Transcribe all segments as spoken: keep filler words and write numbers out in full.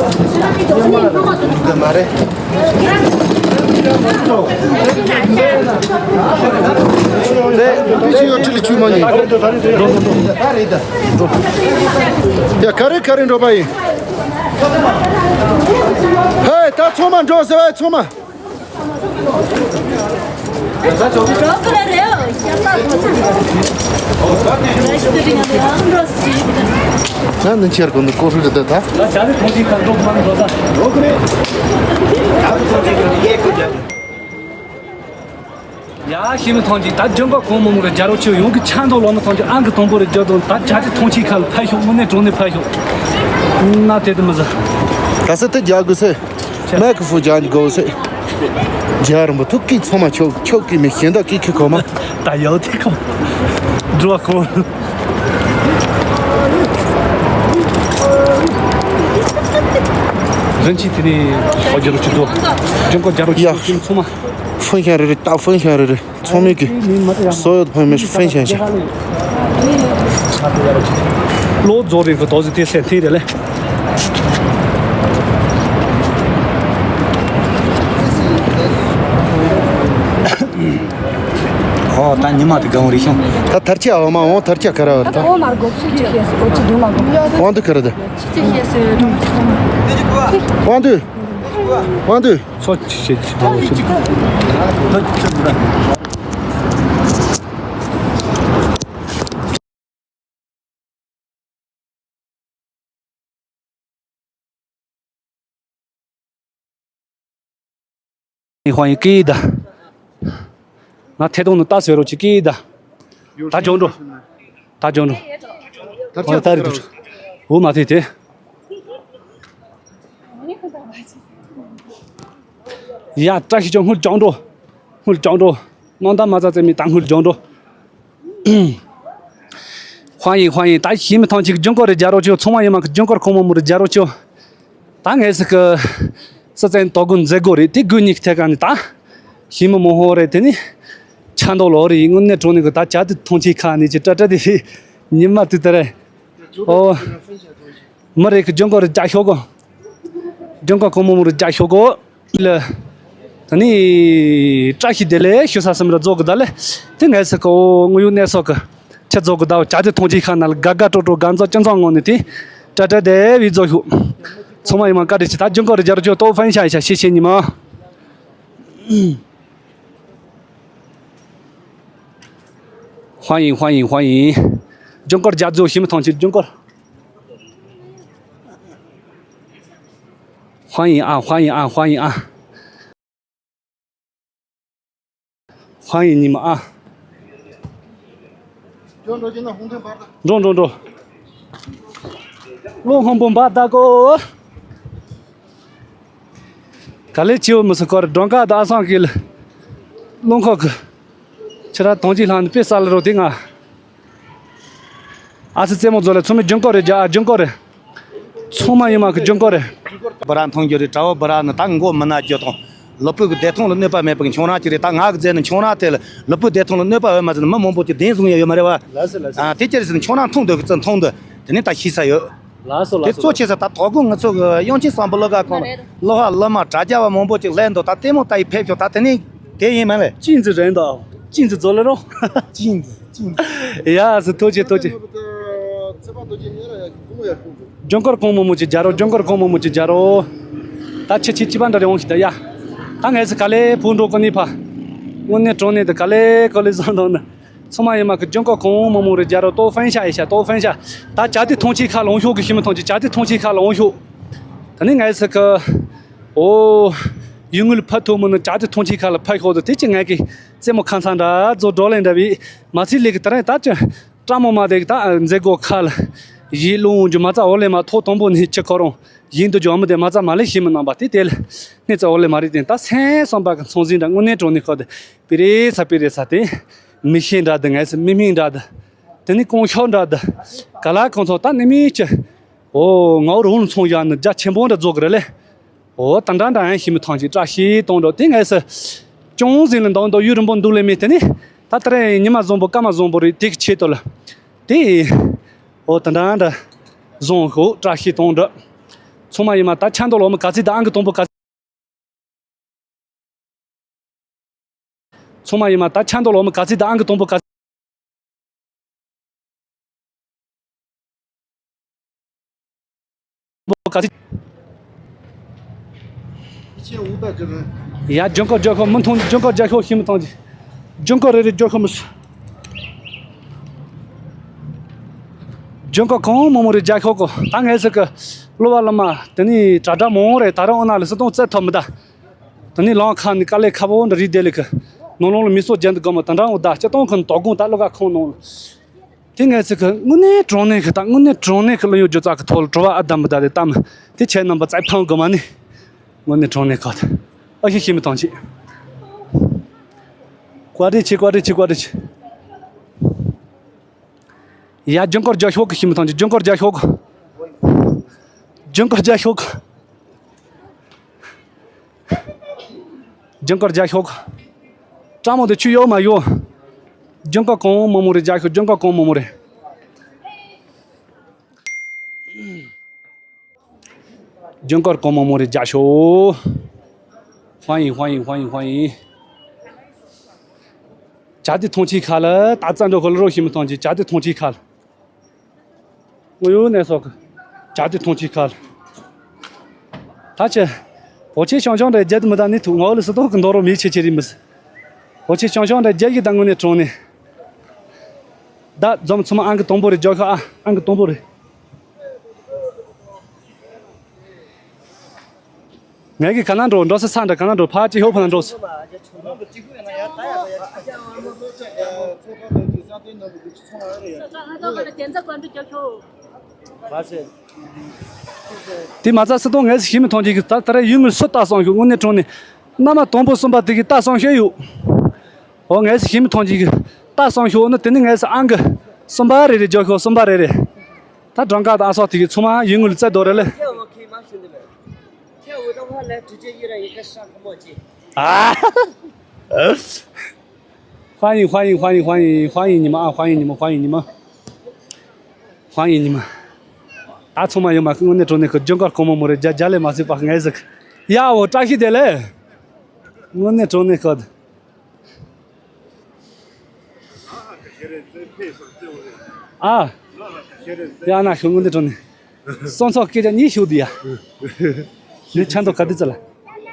འདི་མ་རེད། དེ་དེ་ཅི་ཡོད་ཁྲི་ལ་ཆུ་མ་ཉེ། ཡ་ག་རེ་ག་རེ་འགྲོ་པ་ཡིན། ཧེ་ད་ཚང་མ་འགྲོ་ཟེར་བ་ཚང་མ། ང་འདི་ཁྱེར་གོ་འདི་ཀོ་ཧྲུལ་རེད་ད། ཡ་ཤི་མི་ཐང་ཅིག་ད་ལྗང་ཁ་གོང་མ་མོ་གི་རྒྱལ་རོགས་ཆེ་ཡོང་གི་ཆ་འདོགས་ལོ་མི་ཐང་ཅིག་ཨང་གི་དང་པོ་རེད་རྒྱ་དང་ད་བྱ་ཅི་ཐང་ཆེ་ཁ་ལ་ཕན་ཤོག་དངོས་གནས་དྲང་གནས་ཕན་ཤོག་ན་དེ་དུ་མི་ཟ། ག་ས་དེ་རྒྱ་དགོས་སེ། མེ་ཁི་ཕུ་ཇང་གོ་སེ། རྒྱ་རིན་པོ་ཐུག་གི་ཚང་མ་ཁྱོད་ཁྱོད་ཀྱི་མི་གཞན་དག་གི་ཁི་ཁོ་མ། ད་ཡོད་དེ་ཁོ། འགྲོ་ཁོ། རིན་ཆེན་དེ་ནས་ཧོ་རྒྱ་རོ་ཆུ་དོ། ལྗང་ཁ་རྒྱ་རོ་ཆུ་ཡ། དོ་ཚང་མ། ཧྥུན་ཤང་རེ་རེ་ད་ཧྥུན་ཤང་རེ་རེ། ཚང་མས་ཀྱི་སོ་ཡོད་ཕན་མེད་ཧྥུན་ཤང་ཤང་། ལོ་རྫོགས་རིང་གི་དོ་ཟི་དེ་སེ་ཐེ་རེ་ལེ། ཨོ་ད་ཉི་མ་དེ་གང་རེ་ཤོང་། ད་ཐར་ཅི་ཨ་མ་འོང་ཐར་ཅི་ག་ར་བར་ད། ཨོ་མར་གོ་ཚུལ་ཅི་ཤེས་སི་གོ་ཅི་དུ་མ་གོ། འོང་དུ་ག་ར་ད། ཅི་ཤེས་སི་འོང་དུ། འོང་དུ། ཚོ་ཆི་ཆི་ཆི་མ་ལོ་ཆི། ཧོང་ཡིན་ཀི་ད། ང་ཐད་གཏོང་ནི་ལྟ་ཟེར་རོ་ཆི་ཀི་ད། ད་ཇོང་འགྲོ། ད་ཇོང་འགྲོ། ད་ད་རེད་འདུག་འོ་མ་དེ་དེ། ཡ་བཀྲ་ཤིས་ཅོ་སྔོན་ལྗང་འགྲོ། སྔོན་ལྗང་འགྲོ། སྣང་དག་མ་རྩ་རྩེ་མི་ད་སྔོན་ལྗང་འགྲོ། ཧོང་ཡིན་ཧོང་ཡིན་ད་ཤི་མི་ཐང་ཅིག་ལྗང་གོ་རེ་རྒྱ་རོགས་ཆོ་ཚང་མ་ཡིན་མ་གི་ལྗང་གོར་ཁོང་མ་མོ་རེ་རྒྱ་རོགས་ཆོ། ད་ངས་སི་གི་སི་ཙན་དོ་དགོན་མཛད་སྒོ་རེ་དེ་དགོན་གཉིས་ཀྱི་ཐད་ཀ་ནས་ད་ཤི་མི་མོ་ཧོ་རེ་དེ་ནི་ཆ་མདོག་ལོ་རེ་དངོས་གནས་དྲང་གནས་གི་ད་བྱ་དེ་ཐང་ཅིག་ཁ་ནས་ཅི་ཏྲ་ཏྲ་དེ་ཉི་མ་དུས་དེ་རེ་ཨོ། མི་རེ་གི་ལྗང་གོ་རེ་རྒྱ་ཤོག་གོ། ལྗང་གོ་ཁོང་མ་མོ་རེ་རྒྱ་ཤོག་གོ། ལ། ད་ནི། བཀྲ་ཤིས་བདེ་ལེགས་ཞུ་ས་སེམས་ར་རྫོགས་གི་ད་ལེ། དེ་ངས་སི་ཀོ་དངོས་ཡོད་གནས་སོགས་གི་ཆ་རྫོགས་གི་ད་བྱ་དེ་ཐོང་ཅིག་ཁ་ན་ལ་དགའ་དགའ་སྤྲོ་སྤྲོ་དགའ་ཚོ་ཅི་ཚོ་ངོ་ནས་དེ། ཏྲ་ཏྲ་དེ་བི་རྫོགས་ཤོག་ཚང་མ་ཡིན་མ་བཀའ་དྲིན་ཆེ་ད་ལྗང་གོ་རེ་རྒྱ་རོགས་ཆོ་ཏོ་ཧྥན་ཤ་ཤ་ཤེ་ཤེ་ཉི་མ། ཧོང་ཡིན་ཧོང་ཡིན་ཧོང་ཡིན། ལྗང་གོ་རྒྱ་རྫོགས་ཤི་མི་ཐང་ཆེ་ལྗང་གོ། ཧོང་ཡིན་ཨ་ཧོང་ཡིན་ཨ་ཧོང་ཡིན་ཨ། ཧོང་ཡིན་ཉི་མ་ཨ། འགྲོ་འགྲོ་འགྲོ། ལོ་སྔོན་པོ་འབའ་ད་གོ། ག་ལེ་ཆེའུ་མི་སི་ཀོར་སྒྲོན་ཀ་ད་ཨ་སང་གིལ། ལོང་ཁོག་གི་ཁྱེད་ར་དོང་ཅི་ལྷང་ནི་དཔེ་ས་ལ་རོ་དེ་ང་། ཨ་སི་རྩེ་མོ་རྫོ་ལ་ཚོ་མི་ལྗང་གོ་རེ་རྒྱ་ཨ་ལྗང་གོ་རེ། ཚང་མ་ཡིན་མ་གི་ལྗང་གོ་རེ། བུ་ར་མཐོང་རྒྱུ་རེད་དྲ་བོ་བུ་ར་ནི་ད་མགོ་མི་ན་རྒྱུ་དང་། ལུས་པོའི་བདེ་ཐང་ལ་གནོད་པ་མེད་པའི་ཁྱོང་ར་ཅི་རེད་ད་ང་གི་རྫས་ནི་ཁྱོང་ར་དེ་ལ་ལུས་པོའི་བདེ་ཐང་ལ་གནོད་པ་ཡོད་མ་ཟེར་ན་མི་མང་པོ་ཅིག་བདེན་བཟུང་ཡ་ཡོད་མ་རེད་བ། ལགས་སོ་ལགས་སོ། ཨ་དེ་ཅི་རེད་ཟེར་ན་ཁྱོང་ར་མཐོང་འདོད་གི་རྩི་མཐོང་འདོད་དེ་ནི་ད་ཤི་ས་ཡོད། ལགས་སོ་དེ་ལགས་སོ། གཙོ་ཆེ་ས་ད་དོ་དགོང་ང་ཚོ་གི་དབྱངས་ཅན་བསམ་པ་བློ་དགའ་ཁོང་ལ་གླུ་བ་གླུ་མ་དྲ་རྒྱ་བ་མང་པོ་ཅིག་སླེབས་འདུག་ད་ལྟད་མོ་ལྟ་ཡི་ཕེབས་ཤོག་ད་དེ་ནི་དེ་ཡིན་མ་རེད། ཅི་འཛི་རེད་འདུག་ཅི་འཛི་རྫོ་ལེ་རོ། ཅི་འཛི་ཅི་འཛི། ཡ་སི་ཐོ་ཅེ་ཐོ་ཅེ། ལྗང་གོར་གོང་མོ་མོ་ཅིག་རྒྱ་རོགས། ལྗང་གོར་གོང་མོ་མོ་ཅིག་རྒྱ་རོགས། ད་ཁྱེད་ཁྱེད་ཅི་པ་འདྲ་རེ་འོང་ཤི་ད་ཡ། ད་ངས་སི་ག་ལེ་བུ་འགྲོ་གོ་ནི་ཕ། དངོས་གནས་དྲང་གནས་དུ་ག་ལེ་གོ་ལེ་བཟང་དང་ནི། ཚང་མ་ཡིན་མ་གི་ལྗང་གོར་གོང་མོ་མོ་རེ་རྒྱ་རོགས་ཏོ་ཧྥན་ཤ་ཡི་ཤ་ཏོ་ཧྥན་ཤ། ད་བྱ་དེ་ཐོང་ཆེ་ཁ་ལ་འོང་ཤོག་གི་ཤི་མི་ཐོང་ཆེ་བྱ་དེ་ཐོང་ཆེ་ཁ་ལ་འོང་ཤོག་ད་ནི་ངས་སི་གི་ཨོ། ཡུལ་དངོས་ལ་ཕར་ཐུག་མི་ནི་བྱ་དེ་མཐོང་ཆེན་ཁ་ལ་ཕར་ཤོག་ཏུ་དེ་ཅི་ངས་ཀྱི་རྩེད་མོ་ཁ་ཚང་འདྲ་རྫོགས་འགྲོ་ལེ་འདྲ་བའི་མ་ཚིག་ལས་ཀྱི་དེ་རིང་ད་ཅི་བཀྲ་མོ་མ་དེ་གི་ད་མཛད་སྒོ་ཁ་ལ་ཡིད་ལོང་རྒྱུ་མ་རྩ་འོ་ལེ་མ་ཐོག་དང་པོ་ནས་ཁྱི་ཁོ་རང་ཡིན་དུ་འཇོག་མི་དེ་མ་རྩ་མ་ལེ་ཤེས་མི་རྣམ་པ་དེ་དེ་ལ་སྣེ་རྩ་འོ་ལེ་མ་རེད་དེ་ད་སེམས་བསམ་པ་གི་ཚོང་ཟིན་འདྲ་དངོས་གནས་དྲང་གནས་ཁོ་དེ་པི་རེ་ཚ་པི་རེ་ཚ་དེ་མི་ཤེས་འདྲ་དེ་ངས་སུ་མི་མིན་འདྲ་དེ་དེ་ནི་གོང་ཤོག་འདྲ་དེ་ག་ལ་གང་ཚོགས་ད་ནི་མི་ཁྱི། ཨོ་ང་འུར་འུར་ཚོང་བཞག་ནི་རྒྱ་ཆེན་པོ་འདྲ་རྫོགས་གི་རེད་ལེ། ཨོ་ད་འདྲ་འདྲ་ཡང་ཤི་མི་ཐང་ཅིག་བཀྲ་ཤིས་གཏོང་འགྲོ་དེ་ངས་སུ། ཅུང་ཟིན་ལ་འདང་འདང་ཡུན་རིང་པོ་འདུག་ལེ་མེད་དེ་ནི། ད་ལྟ་རེ་ཉི་མ་བཟང་པོ་སྐར་མ་བཟང་པོ་རེད་དེ་གི་ཆེད་དུ་ལ། དེ། ཨོ་ད་འདྲ་འདྲ། བཟང་ཤོག་བཀྲ་ཤིས་གཏོང་འགྲོ། ཚང་མ་ཡིན་མ་ད་ཆ་འདོགས་ལོག་མི་ག་ཚིག་ད་ཨང་གི་དང་པོ་ག་ཚིག་ཚང་མ་ཡིན་མ་ད་ཆ་འདོགས་ལོག་མི་ག་ཚིག་ད་ཨང་གི་དང་པོ་ག་ཚིག་ཡ་ལྗོན་ཀོ་རྒྱག་ཤོག་མི་མཐོང་ལྗོན་ཀོ་རྒྱག་ཤོག་ཤི་མི་མཐོང་ལྗོན་ཀོ་རེ་རེ་རྒྱག་ཤོག་མི་སུ། ལྗོན་ཀོ་གང་མང་མང་རེ་རྒྱག་ཤོག་གོ་ད་ངས་ཟེར་གི། གླུ་བ་གླུ་མ་དེ་ནི་དྲ་དྲ་མང་རེད་ད་རུང་ཨོ་ན་ལ་སུ་གཏོང་བཙལ་ཐོབ་མི་ད། དེ་ནི་ལང་ཁ་ནི་དཀའ་ལས་ཁ་བོ་འདྲ་རིག་བསྡད་ལེ་གི། ནང་ལོང་ལ་མི་སོ་རྒྱན་དུ་དགོ་མ་དང་འདྲ་འོ་ད་སྤྱི་གཏོང་ཁོ་ནི་དོ་དགོང་ད་གླུ་ག་ཁོང་ནང་ལ། དེ་ངས་ཚིག་གི་དངོས་གནས་དྲང་གནས་ཀྱི་ད་དངོས་གནས་དྲང་གནས་ཀྱི་གླུ་ཡོད་རྒྱུ་རྩ་གི་ཐོག་ལ་བྲོ་བ་ཨ་དམ་པ་ད་རེ་གཏམ་དེ་ཆེ་རྣམ་པ་རྩ་ཕང་དགོས་མ་ནི། དངོས་གནས་དྲང་གནས་ཁ་ད་ཨ་ཤི་ཤི་མི་ཐང་ཆེ། བཀའ་དྲིན་ཆེ་བཀའ་དྲིན་ཆེ་བཀའ་དྲིན་ཆེ། ཡ་ལྗོན་ཀོར་རྒྱ་ཤོག་གི་ཤི་མི་ཐང་ཆེ་ལྗོན་ཀོར་རྒྱ་ཤོག་གི་ལྗོན་ཀོར་རྒྱ་ཤོག་གི་ལྗོན་ཀར་རྒྱ་ཤོག་ཀྲ་མོ་དེ་ཆུ་ཡོད་མ་ཡོད། ལྗོན་ཀར་གང་མང་མང་རེ་རྒྱ་ཤོག་ལྗོན་ཀར་གང་མང་མང་རེ། ལྗོན་ཀར་གང་མང་མང་རེ་རྒྱ་ཤོག་ཧྥང་ཡིན་ཧྥང་ཡིན་ཧྥང་ཡིན་ཧྥང་ཡིན། བྱ་དེ་ཐོང་ཆེན་ཁ་ལ་ད་རྩ་འགྲོ་ཁོ་ལ་རོགས་ཤིག་མི་ཐོང་ཆེན་བྱ་དེ་ཐོང་ཆེན་ཁ་ལ། དངོས་ཡོད་གནས་སོགས་ཀྱི་བྱ་དེ་མཐོང་ཆེན་ཁ་ལ། ད་ཆེ། བོ་ཆེ་ཤང་ཤང་འདྲ་རྒྱལ་དུ་མི་ད་ནི་ཐུག་ངོ་ལ་སི་ཏོག་གི་འདོ་རོ་མི་ཆེ་ཆེ་རི་མི་སི། བོ་ཆེ་ཤང་ཤང་འདྲ་རྒྱལ་གྱི་ད་དངོས་གནས་གྲོང་ནས། ད་འཛོམས་ཚུམ་ཨང་གི་དང་པོ་རེ་རྒྱག་ཤོག་ཨ་ཨང་གི་དང་པོ་རེ། ངས་ཀྱི་ག་ན་འགྲོ་འགྲོ་སི་ས་འདྲ་ག་ན་འགྲོ་ཕ་ཅི་ཧོ་ཕ་ན་འགྲོ་སི། དེ་མ་ཚད་སི་ཏོང་ངས་ཞི་མི་ཐོང་གི་ད་ད་རེ་ཡུལ་ངོས་སུ་ལྟ་སོང་ཞུ་དངོས་གནས་དྲང་ནས་མནའ་མ་དང་པོ་གསུམ་པ་དེ་གི་ལྟ་སོང་ཤེས་ཡོད། འོ་ངས་ཞི་མི་ཐོང་གི་ལྟ་སོང་ཤོག་ནི་དེ་ནི་ངས་ཨང་གི་གསུམ་པ་རེ་རེ་རྒྱག་ཤོག་གསུམ་པ་རེ་རེ། ད་སྦྲང་དཀར་དང་ཨ་སོགས་དེ་གི་ཚང་མ་ཡུལ་ངོས་ལ་བཙལ་འདོད་རེད་ལེ། ཨ། ཧྥང་ཡིན་ཧྥང་ཡིན་ཧྥང་ཡིན་ཧྥང་ཡིན་ཧྥང་ཡིན་ཉི་མ་ཨ་ཧྥང་ཡིན་ཉི་མ་ཧྥང་ཡིན་ཉི་མ། ཧྥང་ཡིན་ཉི་མ། ད་ཚང་མ་ཡོད་མ་ཁི་དངོས་གནས་དྲང་གནས་ཁི་ལྗོན་དཀར་གོང་མོ་མོ་རེ་རྒྱ་རྒྱ་ལས་མ་སྲིད་པ་ངས་ཟིག་ཡ་འོ་བཀྲ་ཤིས་བདེ་ལེགས། དངོས་གནས་དྲང་གནས་ཁི། ཨ། ཡ་ན་ཤོ་དངོས་གནས་དྲང་གནས། སོང་ཚོགས་སྐད་ཆ་གཉིས་ཤོད་དུ་ཡ། ནི་ཆ་མདོ་ག་དུས་ཙ་ལ།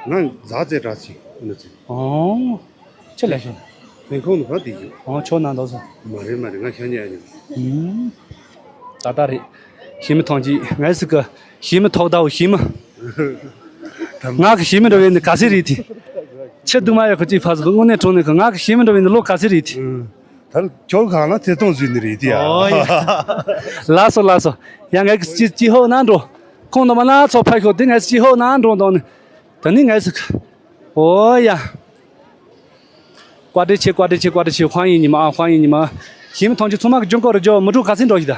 ང་ཛ་ཙེ་དྲག་ཅིག་ཨ་ནི་ཙི། ཨོ། ཆེ་ལས་ཤོད། ལས་ཁུངས་ནི་ག་དུས་ཡོད། ཨོ་ཆོ་ན་འདོགས་སོ། མ་རེད་མ་རེད་ང་ཤ་ཉལ་ཡ་ཉོ། ཨུམ། ད་ལྟ་རེད། ཞི་མི་ཐང་ཅིག་ངའི་སི་ཀ་ཞི་མི་ཐོག་ཟླ་བོ་ཞི་མི། ང་གི་ཞི་མི་འདྲ་བའི་ནི་ག་སི་རེད་དེ། ཆེ་སྡུག་མ་ཡག་གི་ཅིག་ཕ་ཟི་གི་དངོས་གནས་དྲང་གནས་གི་ང་གི་ཞི་མི་འདྲ་བའི་ནི་ལོ་ག་སི་རེད་དེ། ད་ཁྱོད་གང་ལ་ཐེ་གཏོང་བཟོས་ནི་རེད་དེ་ཡ། ཨོ་ཡ། ལགས་སོ་ལགས་སོ། ཡ་ངས་ཀྱི་ཅི་ཅི་ཧོ་ན་འགྲོ། ཁོང་རྣམ་པ་སྣ་ཚོགས་ཕ་ཤོག་དེ་ངས་ཅི་ཧོ་ན་འགྲོ་འདོག་ནི། ད་ནི་ངས་ཟིག་ཨོ་ཡ། བཀའ་དྲིན་ཆེ་བཀའ་དྲིན་ཆེ་བཀའ་དྲིན་ཆེ་ཧྥང་ཡིན་ཉི་མ་ཨ་ཧྥང་ཡིན་ཉི་མ། ཞི་མི་ཐང་ཆེན་ཚང་མ་གི་ལྗོན་ཀོ་རེ་རྒྱོ་མི་འགྲོ་ག་ཚིག་འགྲོ་ཞིག་ད།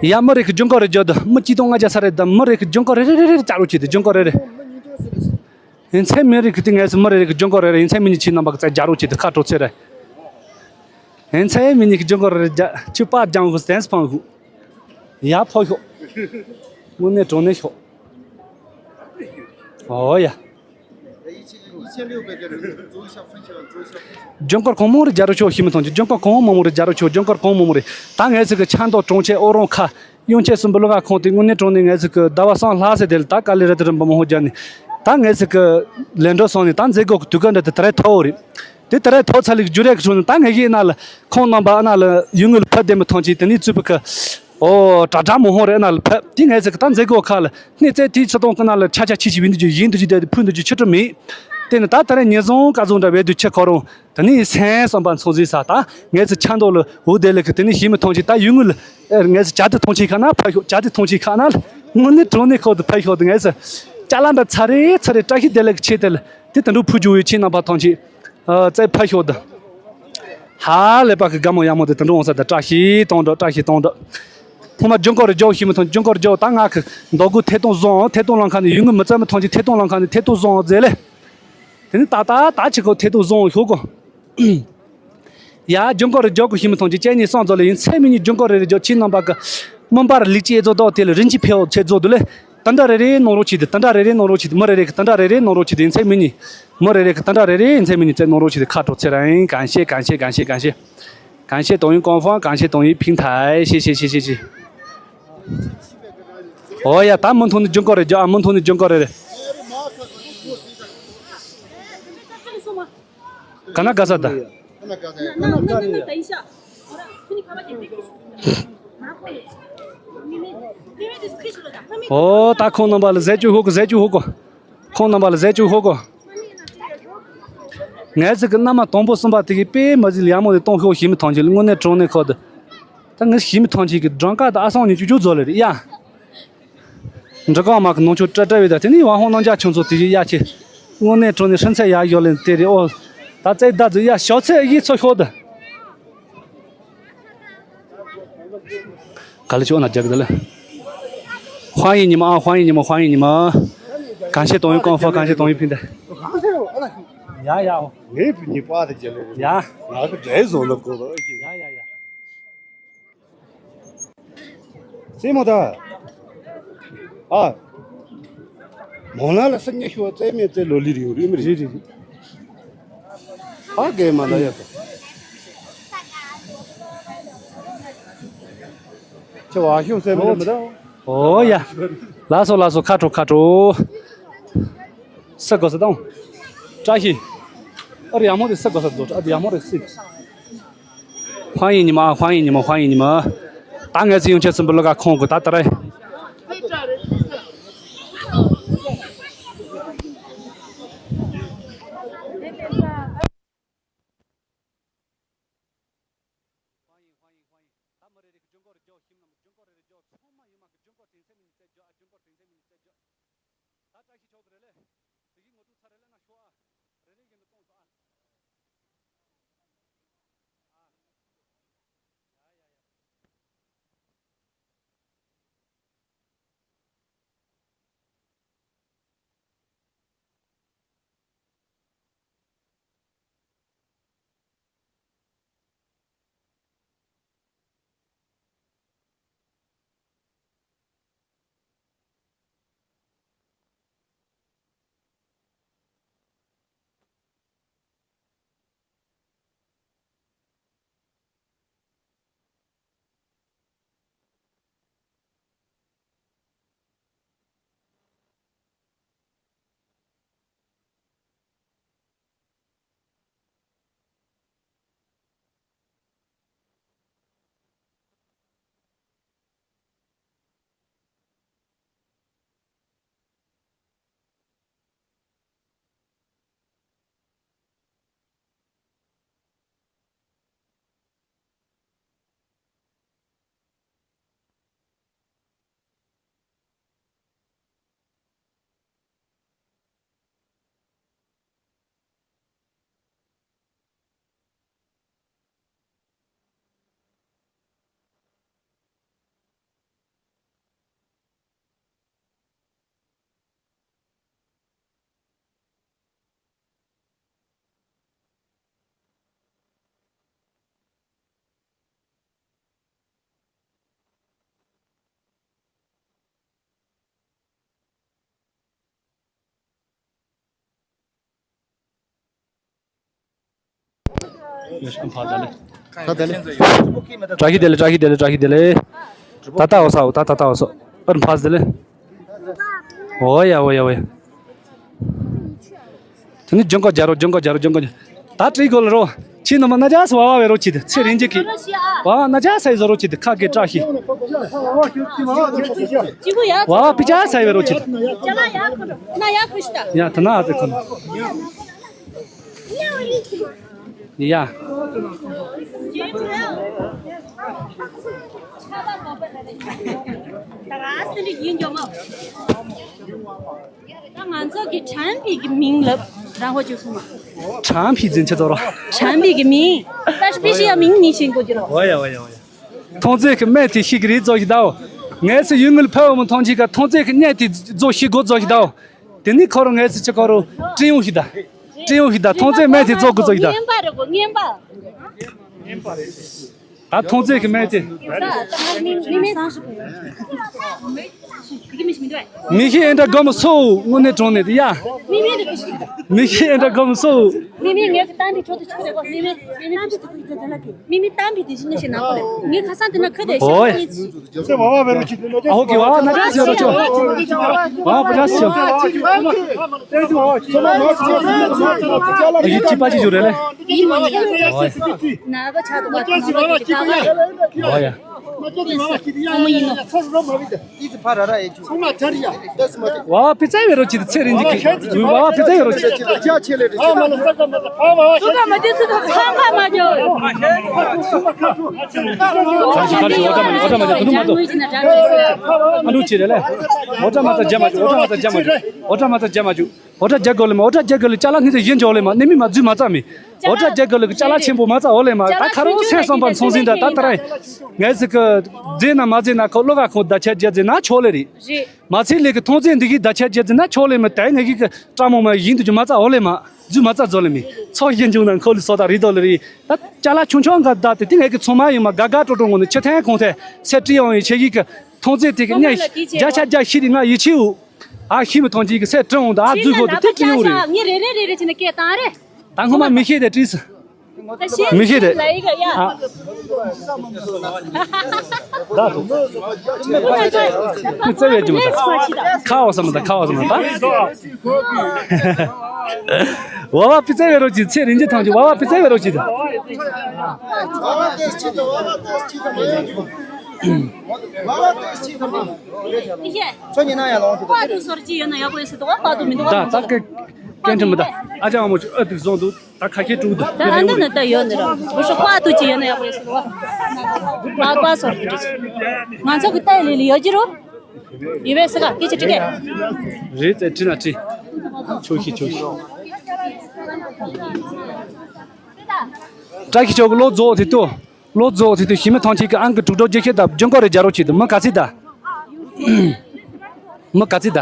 ཡ་མི་རེ་གི་ལྗོན་ཀོ་རེ་རྒྱོ་ད་མི་གཅིག་སྟོང་ལྔ་བརྒྱ་ས་རེ་ད་མི་རེ་གི་ལྗོན་ཀོ་རེ་རེ་རེ་རེ་ལྕགས་རོ་ཆེ་ད་ལྗོན་ཀོ་རེ་རེ། ཡིན་ཚད་མི་རིགས་ཀྱི་སྟེང་ངས་སུ་མི་རེ་རེ་གི་ལྗོན་ཀོ་རེ་རེ་ཡིན་ཚད་མི་ཉིད་ཆེ་རྣམ་པ་གི་རྩ་རྒྱ་རོ་ཆེ་དུ་ཁ་དྲོ་ཚེ་རེ། ཡིན་ཚད་མི་ཉིད་ཀྱི་ལྗོན་ཀོ་རེ་རེ་རྒྱ་ཆུ་པ་རྒྱང་གུ་སྟན་སྤང་གུ། ཡ་ཕོ་ཤོག་དངོས་གནས་དྲང་གནས་ཤོག་ཨོ་ཡ། ལྗོན་ཀོར་གང་མང་རེ་རྒྱ་རོ་ཆོ་ཤི་མི་ཐོང་ཆོ་ལྗོན་ཀོར་གང་མང་མང་རེ་རྒྱ་རོ་ཆོ་ལྗོན་ཀོར་གང་མང་མང་རེ་ད་ངས་ཟིག་གི་ཆ་མདོག་གྲོང་ཁྱེར་ཨོ་རོང་ཁ། གཡུང་ཆེན་གསུམ་པོ་བློ་ཁ་ཁོང་དེ་དངོས་གནས་དྲང་གནས་ངས་ཟིག་གི་ཟླ་བ་སང་ལྷག་ཟེར་དེ་ལ་ད་དཀའ་ལས་རེ་དེ་རིམ་པ་མང་པོ་རྒྱབ་ནས་ད་ངས་ཟིག་གི་ལས་འགྲོ་སོང་ནས་ད་མཛད་སྒོ་གི་དུས་སྐབས་འདྲ་དེ་དེ་རེད་ཐོག་རེད། དེ་དེ་རེད་ཐོག་ཚ་ལིག་རྒྱུ་རེད་གི་ཚོ་ནས་ད་ངས་ཀྱི་ན་ལ་ཁོང་རྣམ་པ་ཨ་ན་ལ་ཡུལ་དངོས་ལ་ཕར་བསྡད་མི་ཐང་ཆེ་དེ་ནས་བཙུད་པ་གི་ ཨོ། དྲ་དྲ་མོ་ཧོ་རེ་ན་ལ་ཕེབས། དེ་ངས་ཟེར་གི་ད་མཛད་སྒོ་ཁག་ལ་སྣེ་རྩེ་དེའི་ཆུ་དོང་ཀི་ན་ལ་ཆ་ཆ་ཆི་ཆི་བིན་དུ་ཅི་ཡིན་དུ་ཅི་དེ་ཕུན་དུ་ཅི་ཆུ་ཁྲི་མེད། དེ་ནི་ད་ད་རེ་ཉིན་བཟང་ག་བཟང་འདྲ་བས་དུ་ཆི་ཁོ་རང་། དེ་ནི་སེམས་བསམ་པ་ཚོང་ཟིན་ས། ད་ངས་ཟེར་ཆ་མདོག་ལ་འུ་དེ་ལ་གི་དེ་ནི་ཞི་མི་ཐོང་ཆི་ད་ཡུལ་ངུ་ལ་ངས་ཟེར་ཇ་དེ་ཐོང་ཆི་ཁ་ན་ཕ་ཤོག་ཇ་དེ་ཐོང་ཆི་ཁ་ན་ལ་དངོས་གནས་དྲང་གནས་ཁོ་དུ་ཕ་ཤོག་དུ་ངས་ཟེར་ཅ་ལ་འདྲ་ཚ་རེ་ཚ་རེ་བཀྲ་ཤིས་བདེ་ལེགས་ཆེ་དེ་ལ་དེ་དུ་འགྲོ་ཕུ་ཇུ་བའི་ཆེ་ནང་པ་ཐོང་ཆི། ཨ། རྩེ་ཕ་ཤོག་ད། ཧ་ལས་པ་གི་དགའ་མོ་ཡག་མོ་དེ་དུ་འགྲོ་འོང་ས་ད་བཀྲ་ཤིས་གཏོང་འགྲོ་བཀྲ་ཤིས་གཏོང་འགྲོ། ཐོག་མ་ཇུན་གོ་རེ་ཇོ་ཤི་མི་ཐོང་ཇུན་གོ་རེ་ཇོ་ད་ང་གི་མདོ་གུ་ཐེ་ཏོང་བཟང་ཐེ་ཏོང་ལང་ཁ་ནས་ཡུལ་ངུ་མི་ཙམ་མི་ཐོང་ཆི་ཐེ་ཏོང་ལང་ཁ་ནས་ཐེ་ཏོང་བཟང་ཟེར་ལེ། དེ་ནི་ད་ད་ད་ཆི་གོ་ཐེ་ཏོང་བཟང་ཤོག་གོ། ཡ་ཇུན་གོ་རེ་ཇོ་གུ་ཤི་མི་ཐོང་ཆི་ཅེ་ནི་སང་ཛོ་ལེ་ཡིན་ཚེ་མི་ཉི་ཇུན་གོ་རེ་རེ་ཇོ་ཆི་ནང་པ་གི་མི་འབར་ལིག་ཅེ་ཛོ་དོ་དེ་ལ་རིན་ཆི་ཕེ་འོ་ཚེ་ཛོ་དུ་ལེ། ཏན་ཏ་རེ་རེ་ནོ་རོ་ཆི་དེ་ཏན་ཏ་རེ་རེ་ནོ་རོ་ཆི་དེ་མི་རེ་རེ་གི་ཏན་ཏ་རེ་རེ་ནོ་རོ་ཆི་དེ་ཚེ་མི་ཉི། མི་རེ་རེ་གི་ཏན་ཏ་རེ་རེ་ཡིན་ཚེ་མི་ཉི་ཚེ་ནོ་རོ་ཆི་དེ་ཁ་དྲོ་ཚེ་ར་ཡིན། 感谢感谢感谢感谢 感谢抖音官方，感谢抖音平台，谢谢谢谢谢。哦呀，ད་མུ་མཐུད་ནས་ཇུན་གོ་རེ་ཇོ་ཨ་མུ་མཐུད་ནས་ཇུན་གོ་རེ་རེ། ག་ན་ག་ས་ད། ཨོ་ད་ཁོང་རྣམ་པ་ལ་ཟས་བཅུ་ཧུ་གོ་ཟས་བཅུ་ཧུ་གོ་ཁོང་རྣམ་པ་ལ་ཟས་བཅུ་ཧུ་གོ་ངས་ཚིག་གི་མནའ་མ་དང་པོ་གསུམ་པ་དེ་གི་དཔེ་མ་ཟིག་ལ་ཡག་མོ་དེ་གཏོང་ཤོག་ཞི་མི་ཐང་ཆེ་ལ་དངོས་གནས་དྲང་གནས་ཁོ་དེ། ད་ངས་ཞི་མི་ཐང་ཆེ་གི་སྦྲང་དཀར་དང་ཨ་སང་ཉིན་བཅུ་བཅུ་རྫོགས་ལེ་རེད་ཡ། འབྲི་གང་མ་གི་ནང་ཆོས་སྤྲ་སྤྲ་བའི་ད་དེ་ནི་ཝང་ཧོང་རྣམ་རྒྱལ་ཁྱོད་ཚོ་དེ་བཞིན་ཡ་ཆེ། དངོས་གནས་དྲང་གནས་ཧྲིན་ཚད་ཡག་ཡོད་ལེ་དེ་རེད་ཨོ། ད་ཙེ་ད་ཙི་ཡ་ཞོག་ཚད་ཡིད་ཚོ་ཤོག་ད། ག་ལེ་ཆོག་ན་རྒྱག་གི་ད་ལེ། 欢迎你们啊，欢迎你们，欢迎你们。感谢抖音官方，感谢抖音平台。ཡ་ཡ། ངའི་བུ་གཉིས་པ་དེ་རྒྱ་ལེ། ཡ། ང་གི་འདྲེ་བཟོ་ལ་གོ་ལ། ཡ་ཡ་ཡ། སེ་མོ་ད། ཨ། མོ་ན་ལ་སེ་ཉེ་ཤོ་ཙེ་མེ་ཙེ་ལོ་ལི་རིང་རིང་རིང་རིང་། ཨ་གེ་མ་ན་ཡ་ཏོ། ཁྱེད་བ་ཤོ་སེ་མོ་མི་ད། ཨོ་ཡ། ལ་སོ་ལ་སོ་ཁ་དྲོ་ཁ་དྲོ། ས་གོ་ས་དང་། བཀྲ་ཤིས། ཨ་རི་ཡ་མོ་རེ་ས་གོ་ས་རྫོགས་ཨ་རི་ཡ་མོ་རེ་སི། 欢迎你们啊，欢迎你们，欢迎你们。ད་ངས་ཚེ་ཡོང་ཆེད་གསུམ་པོ་ལོ་ག་ཁོང་གི་ད་ད་རེ། ད་མི་རེ་རེ་གི་ཇུན་གོ་རེ་རྒྱོ་ཞིམ་ལམ་ཇུན་གོ་རེ་རེ་རྒྱོ་ཚང་མ་ཡིན་མ་གི་ཇུན་གོ་དྲིན་ཚེ་མི་ཉི་ཚེ་རྒྱོ་ཨ་ཇུན་གོ་དྲིན་ཚེ་མི་ཉི་ཚེ་རྒྱོ། ད་བཀྲ་ཤིས་ཆོག་གི་རེད་ལེ། དེ་གི་ངོ་ཐུག་ཚ་རེ་ལེ་ན་ཤོག་ཨ། རེ་རེ་བཞིན་དུ་གཏོང་ཐུབ་ཨ། ཨ། ཡ་ཡ་ཡ། བཀྲ་ཤིས་བདེ་ལེགས། བཀྲ་ཤིས་བདེ་ལེགས། བཀྲ་ཤིས་བདེ་ལེགས། ད་ལྟ་འོ་ས་འོ་ད་ད་ལྟ་འོ་ས། ཨར་ཕ་བདེ་ལེགས། འོ་ཡ་འོ་ཡ་འོ་ཡ། དེ་ནི་ཇུན་གོ་རྒྱ་རོ་ཇུན་གོ་རྒྱ་རོ་ཇུན་གོ་རྒྱ། ད་བཀྲིས་གོ་ལ་རོ། ཁྱེད་རྣམ་པ་ན་ཇ་ས་བ་བ་བེ་རོ་ཁྱེད་ཚེ་རིང་ཅིག་གི་བ་ན་ཇ་ས་ཡི་བཟོ་རོ་ཁྱེད་ཁ་གེ་བཀྲ་ཤིས། བ་བ་པི་ཇ་ས་ཡི་བེ་རོ་ཁྱེད། ཡ་ཐ་ན་ཨ་ཙེ་ཁོ་ན། ཡ། ད་ང་ཚོ་གི་ཁྲམ་པི་གི་མིང་ལབ་རང་ཧོ་ཅུ་སུ་མ། ཁྲམ་པི་འཛིན་ཆ་ཚོར་བ། ཁྲམ་པི་གི་མིང་། ད་སྤི་ཤི་ཡ་མིང་ནི་ཤིང་གོ་ཅི་རོ། ཨོ་ཡ་ཨོ་ཡ་ཨོ་ཡ། ཐོང་ཙེ་གི་སྨད་དེ་ཤི་གི་རེད་ཛོ་ཞིག་ད་འོ། ངས་སི་ཡུལ་དངུལ་ཕ་བ་མོ་ཐོང་ཅི་ག་ཐོང་ཙེ་གི་སྨད་དེ་ཛོ་ཤི་གོ་ཛོ་ཞིག་ད་འོ། དེ་ནི་ཁོ་རོ་ངས་སི་ཆ་ཁོ་རོ་ཀྲི་ཡོང་ཞིག་ད། ཀྲི་ཡོང་ཞིག་ད་ཐོང་ཙེ་སྨད་དེ་ཛོ་གོ་ཛོ་ཞིག་ད། ངན་པ་རེད་གོ་ངན་པ། ད་ཐོང་ཙེ་གི་སྨད་དེ། མི་ཤེས་ཨེ་འདྲ་སྒོམ་སོ་དངོས་གནས་གྲོང་ནས་དེ་ཡ། མི་ཤེས་ཨེ་འདྲ་སྒོམ་སོ། མི་མི་ངས་ཀྱི་ཏན་ཏིག་ཁྲོད་དུ་ཆུ་རེ་གོ་མི་མི་མི་མི་ཏན་ཏིག་ཏུ་ཁུག་ཙེ་ལ་ཀི་མི་མི་ཏན་ཏིག་དེ་ཞིག་ནས་ཞིག་ནག་པོ་རེད། ངས་ཁ་སང་དེ་ན་ཁ་དེ་ཤ་ཨོའི། ཉིད་ཅི། ཨ་ཧོ་ཀི་བ་བ་ན་ཀ་སི་ཡོད་ཆོ། བ་བ་པ་ཀ་སི་ཡོད། ཨ་ཡི་ཅི་པ་ཅི་ཡོད་རེད་ལེ། ཡིན་མ་ཡིན། ཨོའི། ནག་པོ་ཆགས་འདུག་པ་ནག་པོ་ཅིག་ད་ག་རེད། ཨོ་ཡ། ཚང་མ་ཡིན་ནོ། ཏི་ཙི་ཕ་ར་ར་ཡེ་ཆུ། ཚང་མ་ཐར་ཡ། ཏི་ཙི་མ་ཏི། བ་བ་པི་ཙེ་བེ་རོ་ཅི་ཚེ་རིང་ཅིག་གི། བ་བ་པི་ཙེ་བེ་རོ་ཅི། ཅ་ཆེ་ལེ་རེ། ཨ་མ་ལ་ས་ཀ་མ་ཏ་ཕ་བ་བ། ས་ཀ་མ་ཏི་ཚུ་ཚང་ཁ་མ་ཇོ། ཁ་ཤི་ཁ་ཤི་འོ་ཏྲ་མ་འོ་ཏྲ་མ་ཏུ་མ་ཏོ། ཨ་འདུ་ཅི་རེ་ལེ། འོ་ཏྲ་མ་ཏ་ཇ་མ་ཇོ། འོ་ཏྲ་མ་ཏ་ཇ་མ་ཇོ། འོ་ཏྲ་མ་ཏ་ཇ་མ་ཇོ། འོ་ཏྲ་རྒྱ་གོ་ལེ་མ། འོ་ཏྲ་རྒྱ་གོ་ལེ་ཅ་ལག་སྣེ་ཚེ་ཡིན་འཇོག་ལེ་མ། སྣེ་མི་མ་རྫུས་མ་རྩ་མི། འོ་ཏྲ་རྒྱ་གོ་ལེ་གི་ཅ་ལག་ཆེན་པོ་མ་རྩ་འོ་ལེ་མ། ད་ཁ་རོ་སེ་སོང་པ་ཚོང་ཟིན་ད་ད་ད་ར། ངས་ཟིག་གི་རྫས་ན་མ་རྫས་ན་ཁོ་བློ་ཁ་ཁོང་ད་ཆ་རྒྱ་རྫས་ན་ཆོག་ལེ་རེད། རེད། མ་ཚད་ལེ་གི་ཐོང་རྫས་འདི་གི་ད་ཆ་རྒྱ་རྫས་ན་ཆོག་ལེ་མ། ད་ངས་གི་གི་ཏྲ་མོ་མ་ཡིན་དུ་ཅུ་མ་རྩ་འོ་ལེ་མ། རྫུས་མ་རྩ་རྫོ་ལེ་མི། ཚོགས་ཡིན་འཇུག་ན་ཁོ་ལི་སོ་ད་རི་དོ་ལེ་རེད། ད་ཅ་ལག་ཆུང་ཆུང་ག་ད་དེ་དེ་ངས་གི་ཚོང་མ་ཡིན་མ་དགའ་དགའ་སྤྲོ་སྤྲོ་ངོ་ནི་ཆེ་ཐན་ཁོང་ཐན་སེ་ཏྲི་ཡོང་ཡི་ཆེ་གི་གི་ཐོང་རྫས་དེ་གི་གཉའ་བརྒྱ་ཆ་བརྒྱ་ཤི་རི་ང་ཡི་ཆེའུ། ཨ་ཤི་མི་ཐོང་ཅིག་གི་སེ་ཏྲི་འོང་ད་ཨ་རྫུས་ཁོ་དེ་དེ་ཏྲི་ཡོང་རེད། ངས་རེ་རེ་རེ་རེ་བྱས་ནས་སྐད་བཏང་རེད། ད་སྔོན་མ་མི་ཤེས་དེ་བྲིས། མི་ཤེས་དེ། ལ་ཡི་ག་ཡ། ཨ། ད་དུ། ཁི་བརྩེ་བའི་རྒྱུ་མ་ད། ཁ་བ་བསམ་མ་ད་ཁ་བ་བསམ་མ་ད། བ་བ་པི་བརྩེ་བའི་རོ་ཅི་ཚེ་རིན་ཅི་ཐང་ཅི་བ་བ་པི་བརྩེ་བའི་རོ་ཅི་ད། ཁྱོད་ཉིན་ན་ཡང་ལོངས་ཐུབ། པ་དུ་སོར་ཅི་ཡོད་ན་ཡག་པོ་ཡོད་སྲིད་དོ། པ་དུ་མི་འདུག་ད་ད་ཀེ་ཀེན་ཁྲི་མི་ད། ཨ་ཅག་མོ་ཅི་ཨ་དུ་བཟུང་འདུག་ད་ཁ་ཁྱེར་དྲུག་འདུག་ད་ཨ་འདི་ནི་ད་ཡོད་ནི་ར། འུ་ཤོ་པ་དུ་ཅི་ཡོད་ན་ཡག་པོ་ཡོད་སྲིད་དོ། པ་པ་སོར་དུ་ཅི། ང་ཚོ་གི་ལྟ་ཡི་ལི་ལི་ཡོད་ཀྱི་རུ། ཡོད་པས་སི་ག་སྐད་ཆ་དྲི་གས། རེད་ཙེ་དྲི་ན་དྲི། ཆོག་ཤི་ཆོག་ཤི། བཀྲ་ཤིས་ཆོག་གི་ལོ་རྫོགས་དེ་ཏོ། ལོ་རྫོགས་ཚེ་དུས་ཞི་མི་ཐང་ཆེན་གྱི་ཨང་ཀི་དྲུག་སྒྲོག་བརྒྱད་ཁྱེར་དང་རྒྱུན་སྐོར་རེ་རྒྱག་རོགས་བྱེད་དུ་མི་ག་ཚིག་ད། མི་ག་ཚིག་ད།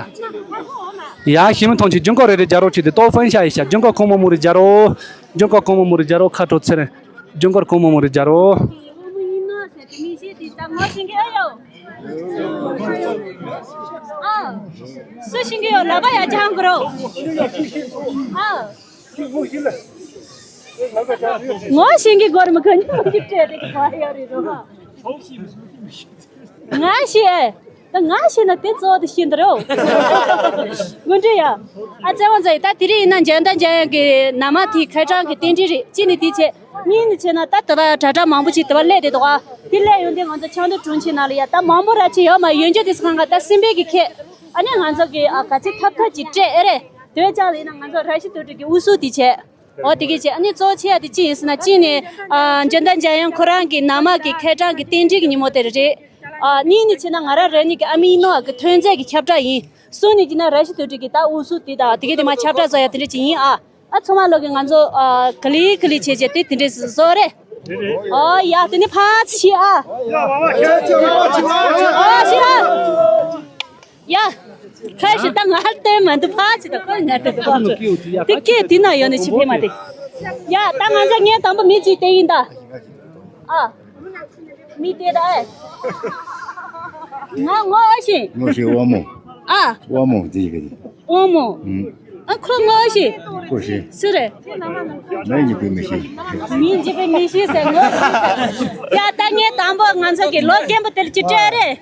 ཡ་ཞི་མི་ཐང་ཆེན་རྒྱུན་སྐོར་རེ་རེ་རྒྱག་རོགས་བྱེད་དུ་ཏོ་ཧྥན་ཤ་ཡི་ཤ་རྒྱུན་སྐོར་ཁོང་མོ་མོ་རེ་རྒྱག་རོགས། རྒྱུན་སྐོར་ཁོང་མོ་མོ་རེ་རྒྱག་རོགས་ཁ་དྲོ་ཚེ་རེ། རྒྱུན་སྐོར་ཁོང་མོ་མོ་རེ་རྒྱག་རོགས། སུ་ཤིང་གི་ཡོད་ལ་བ་ཡ་ཅང་གི་རོ། ཨ། ངོ་ཤེས་ཀྱི་སྒོར་མི་ག་ཉི་མ་གཅིག་སྤྲད་དེ་གི་ག་ཡོད་རེད་རོ། ང་ཤེས། ད་ང་ཤེས་ན་དེ་གཙོ་བོ་དེ་ཤེས་འདི་རོ། དངོས་འབྲེལ་ཡ། ཨ་ཙེ་ཝང་ཙེ་ད་དེ་རིང་ཡིན་ན་འཇན་ད་འཇན་ཡང་གི་ན་མ་དེ་ཁ་གྲངས་ཀྱི་རྟེན་འབྲེལ་རེད་གཅིག་ནི་དེ་བྱས། གཉིས་ནི་བྱས་ན་ད་དེ་བ་དྲ་གྲགས་མང་པོ་ཅིག་དེ་བ་སླེབས་དེ་འདུག་ཨ། དེ་སླེབས་ཡོང་དུས་ང་ཚོ་ཆང་དུ་གྲོང་ཆེན་ནང་ལ་ཡ་ད་མང་པོ་ར་ཅིག་ཡོད་མ་ཡོད་རྒྱུ་དེ་སང་ག་ད་སེམས་པའི་གི་ཁེ། ཨ་ནི་ང་ཚོ་གི་ཨ་ག་ཚིག་ཐབ་ཐབ་ཅིག་སྤྲད་ཨེ་རེད། དེ་བས་ཀྱང་ལ་ཡིན་ན་ང་ཚོ་ར་ཤི་དོ་དྲི་གི་ཨུ་སུ་དེ་བྱས། འོ་དེ་གས་བྱས་ཨ་ནི་གཙོ་ཆེ་ཡ་དེ་ཅི་ཡིན་ཟེར་ན་གཅིག་ནས་ཨ་འཇོན་ཐང་འཇམ་དབྱངས་ཁོ་རང་གི་ན་མ་གི་ཁ་གྲངས་ཀྱི་རྟེན་འབྲེལ་གྱི་ཉིན་མོ་དེ་རེད། ཨ་གཉིས་ནས་བྱས་ན་ང་རང་རང་ཉིད་ཀྱི་ཨ་མའི་ནོ་ཨ་གི་ཐོན་རྫས་ཀྱི་ཁྱབ་བསྒྲགས་ཡིན། གསུམ་ནས་བྱས་ན་ར་ཤི་དོ་དྲི་གི་ད་ཨུ་སུ་དེ་དང་དེ་གས་དེ་མ་ཁྱབ་བསྒྲགས་བཟོ་ཡ་དེ་འདྲ་ཅིག་ཡིན་ཨ། ཨ་ཚང་མ་ལོག་གི་ང་ཚོ་ཨ་ག་ལི་ག་ལི་བྱས་བྱས་དེ་དེ་འདྲས་བཟོ་རེད། ཨོ་ཡ་དེ་ནི་ཕ་ཆི་ཨ། ཨོ་ཆི་ཨ། ཡ། ཁ་ཤི་ད་ང་ལྟོས་མ་འདུག་ཕ་ཆི་ད་ཁོ་ང་ལྟོས་འདུག་ཕ་ཆི། དེ་སྐད་དེ་ན་ཡོད་ནི་ཆི་ཕེ་མ་དེ། ཡ་ད་ང་ཚ་ངའི་དང་པོ་མི་གཅིག་དེ་ཡིན་ད། ཨ། མི་དེ་ད་ཨེ། ང་ངོ་ཨ་ཤི། ངོ་ཤི་ཝ་མོ། ཨ། ཝ་མོ་དེ་གི། ཝ་མོ། ཨ་ཁོ་ངོ་ཨ་ཤི། ཁོ་ཤི། སུ་རེད། མི་འཇིགས་པའི་མི་ཤི། མི་འཇིགས་པའི་མི་ཤི་ཟེར་ངོ་ཤི། ཡ་ད་ངས་དང་པོ་ང་ཚོ་གི་ལོ་རྒན་པོ་དེར་ཅི་སྤྲད་རེད།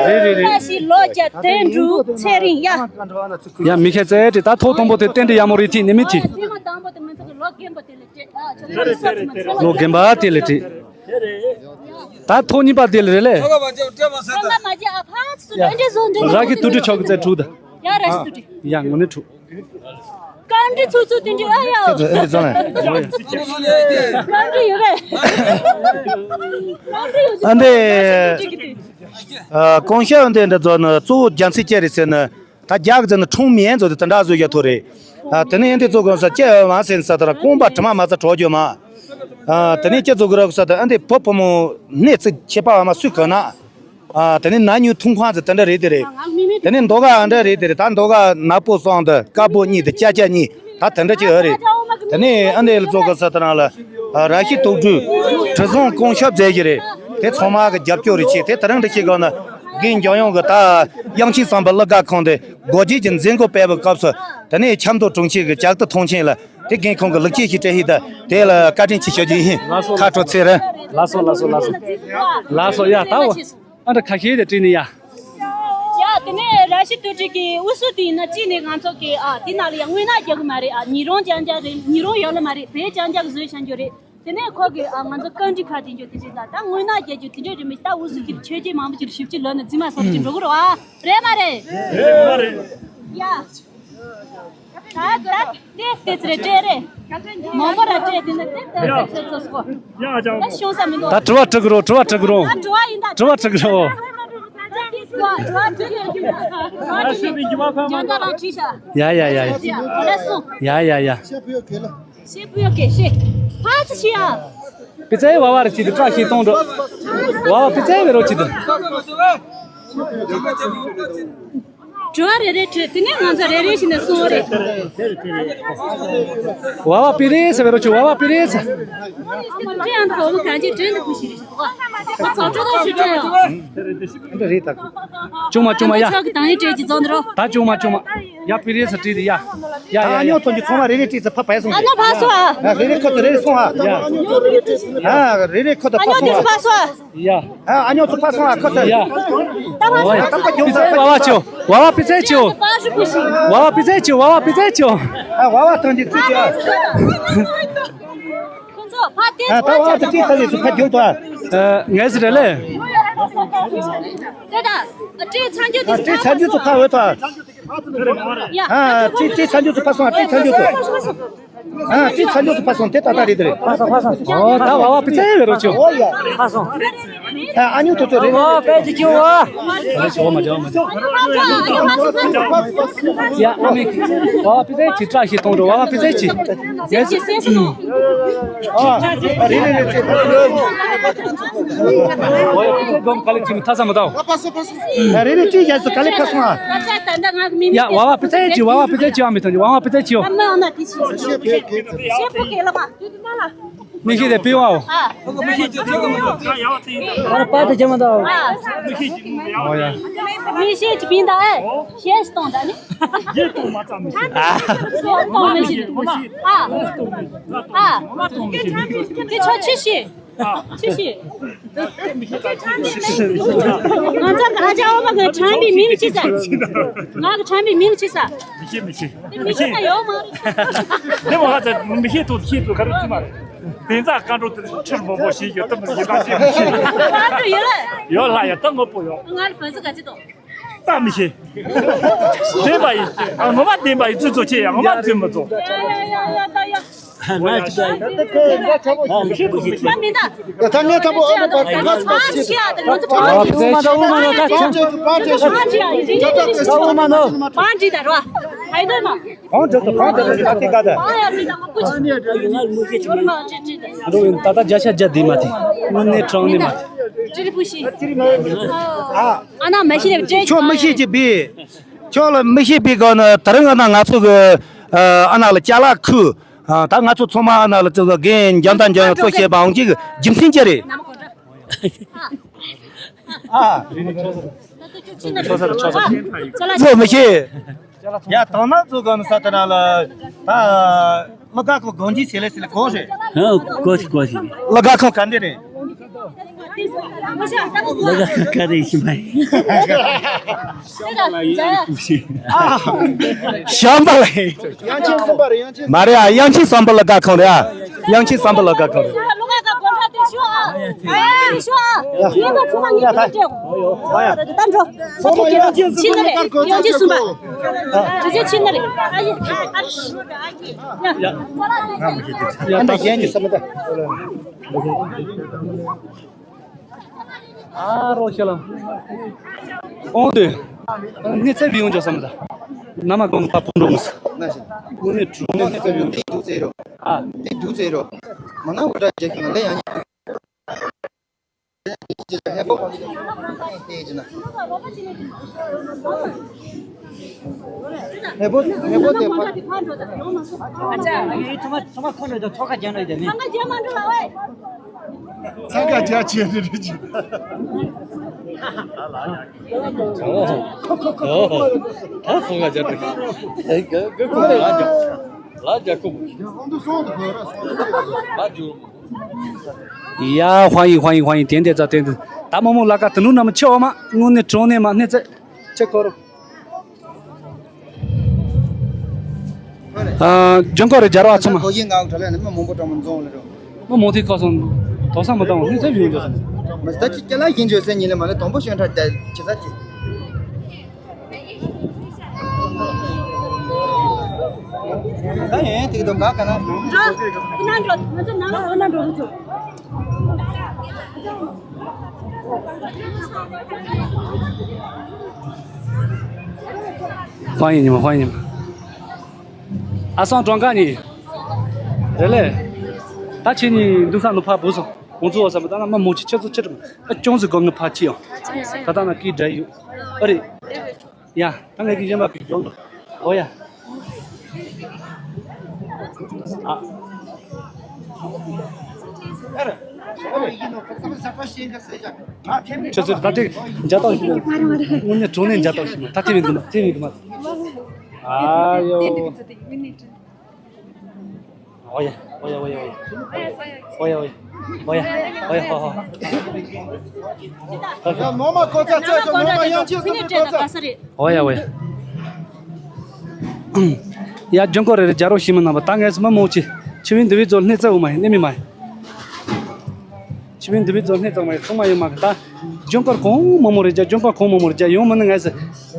རེད་རེད་རེད། ད་ཤི་ལོ་བརྒྱ་དོན་དྲུག་ཚེ་རིང་ཡ། ཡ་མི་ཁྱད་ཚད་དེ་ད་ཐོག་དང་པོ་དེ་ཏན་ཏན་ཡ་མོ་རེད་ཐིག་ནི་མི་ཐིག་ཐེངས་མ་དང་པོ་དེ་ང་ཚོ་གི་ལོ་རྒན་པོ་དེ་ལ་སྤྲད། ལོ་རྒན་པ་དེ་ལས་བྲིས། ད་ཐོག་གཉིས་པ་དེ་ལས་རེད་ལེ། ཡ། ར་ཤི་དུ་དྲི་ཆོག་གི་རྩེ་དྲུག་ད། ཡ་ར་ཤི་དུ་དྲི། ཡ་ངོ་ནས་དྲུག། ཀང་ཀྲི་ཚུགས་ཚུགས་དེ་འདྲ་ཨ་ཡ། ཁྱེད་ཚོ་ཨ་འདི་ཚོ་ལ། ཀང་ཀྲི་ཡོད་རེད། ཀང་ཀྲི་ཡོད། ཨ་འདི། ཨ་གོང་ཤ་འདི་འདྲ་ཚོ་ནི་གཙོ་བོ་རྒྱ་མཚོའི་སྐྱེ་རེད་ཟེར་ནི། ད་རྒྱ་གི་ཚོ་ནི་ཁྲུང་མིན་ཚོ་དེ་དེ་འདྲ་བཟོ་རྒྱུ་ཐོ་རེད། ཨ་དེ་ནས་ཨ་འདི་ཚོ་གོང་ས་སྐྱེ་བ་མ་ཟེར་ནི་ས་དེ་ར་རྐང་པ་དྲི་མ་མ་ཚ་གྲོགས་རྒྱུ་མ། ཨ་དེ་ནས་སྐྱེ་ཚོ་གི་ར་གི་ས་དེ་ཨ་འདི་བུ་བུ་མོ་སྣེ་གཅིག་ཁྱད་པར་བ་མ་སུས་གོན་ན། ཨ་དེ་ནས་ན་ཉུ་ཐུང་ཁང་ཚོ་དེ་འདྲ་རེད་དེ་རེད། དེ་ནས་མདོག་ཁ་ཨ་འདྲ་རེད་དེ་རེད། ད་མདོག་ཁ་ནག་པོ་སོང་དེ་དཀར་པོ་གཉིས་དེ་སྐྱ་སྐྱ་གཉིས་ད་དེ་འདྲ་ཅིག་ཨ་རེད། དེ་ནས་ཨ་འདི་ལ་ཚོ་གི་ས་དེ་རང་ལ་ཨ་ར་ཤི་དུག་སྦྲུལ་དྲི་བཟང་རྐང་ཤབ་མཛད་ཀྱི་རེད། དེ་ཚང་མ་གི་རྒྱབ་སྐྱོར་རེ་བྱེད། དེ་དེ་རིང་འདི་ཤེས་གོ་ན་རྒན་འཇམ་དབྱངས་གི་ད་དབྱངས་ཅན་བསམ་འཕེལ་གླུ་གར་ཁང་དེ་སྒོ་འབྱེད་ཀྱི་མཛད་སྒོ་སྤེལ་བའི་སྐབས་སུ་དེ་ནས་ཆབ་མདོ་གྲོང་ཁྱེར་གི་ལྕགས་རྟ་ཐང་ཆེན་ལ། དེ་རྒན་ཁོང་གི་ལེགས་སྐྱེས་ཤིག་སྤྲད་ཤིག་ད་དེ་ལ་བཀའ་དྲིན་ཆེ་ཞུ་རྒྱུ་ཡིན། ལགས་སོ། ཁ་དྲོ་ཚེ་རིང་། ལགས་སོ་ལགས་སོ་ལགས་སོ། ལགས་སོ་ཡ་ད་འོ། ཨ་འདྲ་ཁ་ཤས་དེ་བྲིས་ནི་ཡ། ཡ་དེ་ནས་ར་ཤི་དུ་ཀྲི་གི་དབུ་སུ་དེ་ཡིན་ན་གཅིག་ནས་ང་ཚོ་གི་ཨ་དེ་ནང་ལ་ཡང་དངོས་གནས་རྒྱག་གི་མ་རེད། ཨ་ཉིན་རང་རྐྱང་རྐྱང་རེད། ཉིན་རང་ཡོད་ལ་མ་རེད། བེ་རྐྱང་རྐྱང་གི་བཟོས་བྱ་རྒྱུ་རེད། དེ་ནས་ཁོ་གི་ཨ་ང་ཚོ་ཀང་ཀྲི་ཁ་དེ་འཇོག་དེ་རེད། ད་ད་དངོས་གནས་རྒྱག་རྒྱུ་དེ་འདྲ་རེད། མི་ད་དབུ་སུ་དེ་ཆོས་རྒྱལ་མང་པོ་ཅིག་ཞིབ་ཅིག་ལོན་ན་རྫི་མ་སོགས་ཀྱི་འགྲོ་གི་རེད་བ། རེད་མ་རེད། རེད་མ་རེད། ཡ། ད་ད་དེ་དེ་ཚེ་རེ་སྤྲད་རེ། མང་པོ་ར་སྤྲད་དེ་ནི་དེ་ལྟར་དེ་ཚེ་ཚོ་སྐོར། ད་ཞུང་ས་མི་འདུག་ད་དྲི་བ་དྲི་གི་རོ། དྲི་བ་དྲི་གི་རོ། ད་དྲི་བ་ཡིན་ད། དྲི་བ་དྲི་གི་རོ། དྲི་བ་དྲི་གི་རོ། ད་ཞུ་བའི་འགྱུར་བ་ཕ་མ་ཇོན་ད་རང་བྲིས་ཤག་ཡ་ཡ་ཡ་ཡ། ཡ་ཡ་ཡ། ཤེས་བུ་ཡོད་གེ་ཤེས། ཕ་ཚ་ཤི་ཡ། པི་ཙའི་བ་བ་ར་ཅི་དུ་བཀྲ་ཤིས་གཏོང་འགྲོ། བ་བ་པི་ཙའི་བེ་རོ་ཅི་དུ། དྲི་བ་རེ་རེ་དྲིས། དེ་ནས་ང་ཚོ་རེ་རེ་བྱས་ནས་གསུང་རེད། བ་བ་པི་རེ་ཟེར་བའི་རོ་ཆུ། བ་བ་པི་རེ་ཟེར། དྲི་ཡང་དགོས་མོ་གང་ཅི་དྲི་འདི་ཁུ་ཤི་རེ་ཞིག་གོ། ང་ཚོ་དྲི་དང་ཞུ་དྲི་ཡོད། འདི་རེད་ད། ཅུང་མ་ཅུང་མ་ཡ། ཆོག་གི་དང་ཡིན་དྲི་ཅི་ཙོ་འདི་རོ། ད་ཅུང་མ་ཅུང་མ། ཡ་པི་རེ་ཟེར་དྲི་འདི་ཡ། ཡ་ཡ་ཨ་ཉོ་ཐོན་གྱི་ཚོང་བ་རེ་རེ་དྲི་ཚེ་ཕ་ཕ་སོང་། ཨ་ཉོ་ཕ་སོང་ཨ། ཨ་རེ་རེ་ཁོ་ཚོ་རེ་རེ་སོང་ཨ། ཡ། ཨ་རེ་རེ་ཁོ་ཚོ་ཨ་ཕ་ཉོ་སོང་ཨ། ཕ་སོང་ཨ། ཡ། ཨ་ཨ་ཉོ་ཚོ་ཕ་སོང་ཨ་ཁོ་ཚོ། ཡ། ད་ཕ་སོང་ཨ། ད་ཕ་ཇོ་པི་ཙའི་བ་བ་ཆོ། བ་བ་པི་ཙའི་ཆོ། བ་བ་པི་ཙའི་ཆོ། བ་བ་པི་ཙའི་ཆོ། ཨ་བ་བ་ཐང་གི་ཙི་ཅི་ཨ། ཁོ་ཚོ་ཕ་དེ་ཨ་ད་བ་བ་ཙི་ཙི་ཚ་ལེ་ཚོ་ཕ་ཇོ་ཏོ་ཨ། ངས་རེ་ལེ། དེ་ད་ཨ་ཏྲེ་ཚང་ཇོ་དེ་ཨ་ཏྲེ་ཚང་ཇོ་ཚོ་ཕ་འོས་ཏོ་ཨ། ཡ། ཨ་ཏྲེ་ཏྲེ་ཚང་ཇོ་ཚོ་ཕ་སོང་ཨ། ཏྲེ་ཚང་ཇོ་ཚོ། ཨ་ཏྲེ་ཚང་ཇོ་ཚོ་ཕ་སོང་། དེ་ད་ད་རེད་དེ་རེད། ཕ་སོང་ཕ་སོང་། ཨོ་ད་བ་བ་པི་ཙའི་བེ་རོ་ཆོ། ཨོ་ཡ། ཕ་སོང་། ཨ་ཨ་ཉོ་ཐོ་ཚོ་རེད། ཨོ་པེ་ཅི་ཁྱོ་ཨ། ཨ་ཞོ་མ་ཇོ་མ་ཇོ། ཡ་ཨ་མི། བ་བ་པི་ཙའི་ཅི་བཀྲ་ཤིས་གཏོང་འགྲོ། བ་བ་པི་ཙའི་ཅི། ཡ་ཅི། ཨ་རེ་རེ་རེ་ཅི། ཨོ་ཡ་པི་ཙའི་སྒོམ་ག་ལེ་ཅི་མི་ཐ་ས་མ་ད། ཨ་རེ་རེ་ཅི་ཡ་སུ་ག་ལེ་ཕ་སོང་ཨ། ཡ་བ་བ་པི་ཙའི་ཅི། བ་བ་པི་ཙའི་ཅི་ཨ་མི་ཐོན་ཅི། བ་བ་པི་ཙའི་ཅི་ཨོ། མི་ཤེས་དེ་པི་ཝའོ། ཨོ་ཡ། མི་ཤེས་ཅི་པིན་ད་ཨེ། ཤེས་སྟོང་ད་ནི། ཨ། ཨ། དེ་ཆོ་ཆི་ཤེས། ཅི་ཞིག་ང་ཚོ་ཨ་ཅག་འོ་མ་གི་ཁྲམ་པའི་མིང་ཅི་ཟེར། ང་གི་ཁྲམ་པའི་མིང་ཅི་ཟེར། མི་ཤེས་མི་ཤེས། དེ་མི་ཤེས་ན་ཡོད་མ་རེད། དེ་མ་ང་ཚོ་མི་ཤེས་ཐུག་ཤེས་ཐུག་ག་རེ་ཅི་མ་རེད། དེ་ཚ་བཀའ་འགྲོ་དེ་ཁྲིར་མོ་མོ་ཞིག་ཡོད་དམ་ཡིན་པ་ཅི་མི་ཤེས། ང་ཚོ་ཡོད་ལ། ཡོད་ལ་ཡ་ད་ངོ་པོ་ཡོད། ང་ལ་ཕན་ས་ག་ཅི་དང་། ད་མི་ཤེས། བདེན་པ་ཡིན། ཨ་ངོ་མ་བདེན་པ་ཡིན། ཚུལ་ཚོ་ཆེ་ཡང་ངོ་མ་ཚུལ་མི་ཚོ། ང་ཅི་ད་ཡ། ང་ཅི་ད་ཡ། ད་མི་ད། ད་ངས་ད་པོ་ཨ་ནི་པ་ང་ཚོ་པ་ཨ་ཅི་ཡ་ད་ང་ཚོ་པ་ཨ་ཅི་ཡ་ད་ཨ་ཅི་ཡ་ད་ཨ་ཅི་ཡ་ད་ར་ཧའི་ད་མ། ཁོང་ཚོ་ཁོང་ཚོ་ད་དེ་ག་ད། ཨ་ཡ་ད་ད་ང་པུ་ཅི། ང་ལ་མུ་ཤེ་ཅི་མ། ད་ད་བརྒྱ་ཆ་བརྒྱ་བདེ་མ་དེ། དངོས་གནས་དྲང་གནས་མ་དེ། ཅི་རི་པུ་ཤི། ཨ། ཨ་ན་མ་ཤི་རེ་ཅེ། ཁྱོད་མི་ཤེས་ཀྱི་བི། ཁྱོད་ལ་མི་ཤེས་པའི་སྒང་ནས་དེ་རིང་ཨ་ན་ང་ཚོ་གི་ཨ་ན་ལ་ཅ་ལག་ཁུ། ད་ང་ཚོ་ཚང་མ་ཨ་ན་ལ་ཅི་ཟེར་རྒན་འཇམ་དང་འཇམ་གཙོ་བྱས་པའང་གི་རྒྱུ་མཚན་ཅི་རེད། ཨ། ཚོ་མི་ཤེས། ཡ་དང་ན་ཚོ་གི་ས་དེ་ན་ལ་ད་ལ་ག་ཁོ་གང་ཅི་ཟེར་ལེ་ཟེར་ལེ་གོ་རེད། ཨ་གོ་ཤི་གོ་ཤི། ལ་ག་ཁོ་ག་འདི་རེད། ལ་ག་ཁོ་ག་རེད་ཤི་མ་ཡིན། ཤམ་པ་ལ། དབྱངས་ཅན་སུམ་པ་རེད། དབྱངས་ཅན། མ་རེད་ཨ། དབྱངས་ཅན་སུམ་པ་ལ་དགའ་ཁོང་རེད་ཨ། དབྱངས་ཅན་བསམ་པ་ལ་དགའ་དགའ་རེད། ལོ་ངའི་ཀ་སྒོ་འཁྲབ་སྟེ་ཤོག་ཨ། ཨ་ཡ་ཤོག་ཨ། ངའི་པ་ཚོ་མ་ངའི་པ་སྤྲད་གོ། ད་འགྲོ། ད་འགྲོ། ཕྱི་ན་རེད། དབྱངས་ཅན་བསམ་པ། དེ་ཚོ་ཕྱི་ན་རེད། ཨ་ཡ། ཨ་ཡ། ཡ། ཡ། ད་གཞན་གྱི་བསམ་པ་ད། ཨ་རོགས་ཤ་ལམ། ཨོང་དུ། གནས་ཚད་བི་ཡོང་ཅོག་བསམ་ད། ན་མ་གོང་ཕ་བུ་འགྲོ་མི་ས། དངོས་གནས་གྲུང་ནས་གནས་ཚད་བི་ཡོང་དེ་འདུག་ཚེ་རོ། ཨ། དེ་འདུག་ཚེ་རོ། མ་ན་འུ་དྲ་རྒྱ་ཁྱོད་ལ་ཡང་ཡང་། ཧེ་པོ། ཧེ་ཅི་ན། ཧེ་པོ་ཧེ་པོ་དེ་ཕ། ཨ་ཅག་ཡུལ་ཚང་མ་ཚང་མ་ཁོ་ནས་ཚོ་ཁ་རྒྱག་ནོ་ཡིན་དེ་མིན། ཚང་ཁ་རྒྱག་ཆེ་རེ་རེ་ཅི། ཨོ། ཨོ། ད་ཚང་ཁ་རྒྱག་དེ། ལ་རྒྱག་ལ་རྒྱག་ཁོ། ལ་རྒྱུ། ཡ།欢迎欢迎欢迎点点赞点点赞。ད་མོ་མོ་ལ་ཀ་དུ་ནུ་ན་མ་ཆེ་འོ་མ་དངོས་གནས་གྲོང་ནས་མ་གནས་ཚེ་ཆེ་ཁོ་རོ། ཨ། ལྗོན་ཀོ་རེ་སྦྱར་བ་ཚང་མ། གོ་ཡི་ང་གྲོ་ལ་ནི་མ་མང་པོ་གྲོང་མ་འཛོང་ལ་རོ། མ་མོ་དེ་ཁོ་སོང་། དོ་ས་མ་དང་ནི་ཚེ་ཡོང་རྒྱུ་སོང་། མ་ད་ཅི་ཀྱ་ལ་ཡིན་བརྗོད་སེ་ཉིན་ལ་མ་ལ་དང་པོ་ཤོན་ཁྲ་ད་ཅི་ས་ཅི། ད་ཡིན་དེ་དང་ག་ག་ན། འགྲོ། ཁོ་ན་འགྲོ། ང་ཚོ་ནང་ལ་ཁོ་ན་འགྲོ་རུ་ཚུགས། 欢迎你们，欢迎你们。阿桑庄嘎呢？རེད་ལེ། ད་ཁྱེད་གཉིས་འདུག་ས་ནུ་ཕ་བུ་སོང་། ཁོང་ཚོ་བསམ་པ་ད་ང་མ་མོ་ཆེ་ཁྱེད་ཚོ་ཁྱེད་ཨ་ཅོང་ཟི་གོ་ངི་ཕ་ཆེ་ཡོང་། ད་ད་ང་ཀི་འདྲ་ཡོད། ཨ་རེད། ཡ། ད་ངས་ཀྱི་གཞན་པ་ཀྱི་སྦྱོང་དུ། ཨོ་ཡ། ཨ། ཁྱོད་ཚོས་ད་ལྟའི་མཇལ་དོགས་ཞིག་མ། དངོས་གནས་དྲང་གནས་མཇལ་དོགས་ཞིག་མ། ད་ཐེ་བའི་འདུག་མ། ཐེ་བའི་འདུག་མ། ཨ་ཡོ། ཨོ་ཡ། ཨོ་ཡ། ཨོ་ཡ། ཨོ་ཡ། ཧོ་ཧོ། ཡ་ནོ་མ་གོ་ཚ་ཚ་ནོ་མ་ཡང་ཅི་སུ་གོ་ཚ། ཨོ་ཡ་ཨོ་ཡ། ཡ་ལྗོན་ཀོ་རེ་རེ་རྒྱ་རོགས་ཤིག་མི་ནང་པ་ད་ངས་སུ་མ་མོ་ཆེ་ཆི་བིན་འདི་བི་ཛོ་སྣེ་ཚ་འུ་མ་ཡིན་ནི་མི་མ་ཡིན། ཆི་བིན་འདི་བི་ཛོ་སྣེ་ཚ་མ་ཡིན་ཚང་མ་ཡོད་མ་གི་ད། ལྗོན་ཀོར་གོང་མོ་མོ་རེ་རྒྱ་ལྗོན་ཀོར་གོང་མོ་མོ་རེ་རྒྱ་ཡོང་མི་ནི་ངས་སུ་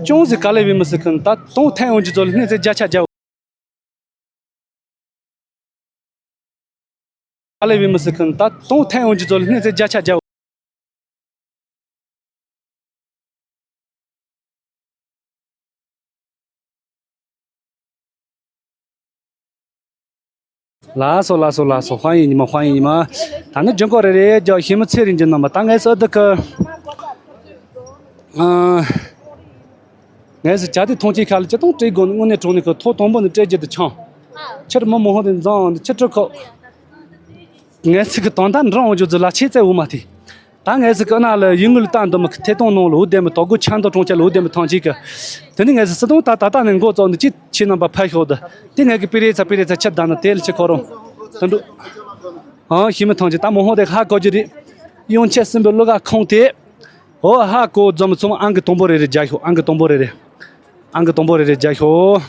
ཅུང་ཟིག་ག་ལེ་བི་མི་སུ་ཁུན་ད་དོང་ཐན་འུ་ཅི་ཛོ་ལ་སྣེ་ཚ་རྒྱ་ཆ་རྒྱ། ཨ་ལེ་བི་མི་སི་ཁན་ད་དུང་ཐན་ཡོང་གི་ཚོ་ལ་སྣེ་ཚེ་བརྒྱ་ཆ་བརྒྱ། ལགས་སོ་ལགས་སོ་ལགས་སོ།欢迎你们欢迎你们། ད་ནི་ལྗོན་ཀོ་རེ་རེ་རྒྱག་ཤེས་མི་ཚེ་རིང་གི་ནང་མ་ད་ངས་སུ་འདི་ཁ། ཨ། ངས་སུ་བྱ་དེ་མཐོང་ཆེན་ཁ་ལ་ཅི་གཏོང་སྤྲད་དགོས་ནི་དངོས་གནས་དྲང་གནས་ཁོ་ཐོག་དང་པོ་ནས་སྤྲད་རྒྱུ་དུ་ཆང་། ཕྱིར་མི་མོ་ཧོ་དེ་འཛང་འདི་ཕྱི་དྲི་ཁོ། ངས་སུ་གི་དོན་དག་འདྲ་འོང་རྒྱུ་ཚོ་ལ་ཆེ་ཚད་འུ་མ་དེ། ད་ངས་སུ་གི་ཨ་ན་ལ་ཡུལ་དངུལ་ལ་ལྟ་འདི་མི་ཁི་ཐེ་གཏོང་ནང་ལ་འུ་དེ་མི་དོ་དགོས་ཆང་དང་གྲོང་ཁྱེར་ལ་འུ་དེ་མི་ཐང་ཆེ་གི། དེ་ནི་ངས་སུ་སུ་དང་ད་ད་ད་ནས་འགོ་བཙོག་འདི་ཅི་ཆེ་རྣམ་པ་ཕ་ཤོག་ད། དེ་ངས་གི་པི་རེ་ཚ་པི་རེ་ཚ་ཆི་ད་ན་དེ་ལ་ཆི་ཁོ་རང་། དུ་འགྲོ། ཨང་ཤི་མི་ཐང་ཆེ་ད་མོ་ཧོ་དེ་ཧ་གོ་རྒྱུ་རེད། གཡུང་ཆེ་སྲིན་པོའི་བློ་ཁ་ཁོང་དེ། ཨོ་ཧ་གོ་འཛོམས་ཚོམ་ཨང་གི་དང་པོ་རེ་རེ་རྒྱ་ཤོག་ཨང་གི་དང་པོ་རེ་རེ། ཨང་གི་དང་པོ་རེ་རེ་རྒྱ་ཤོག་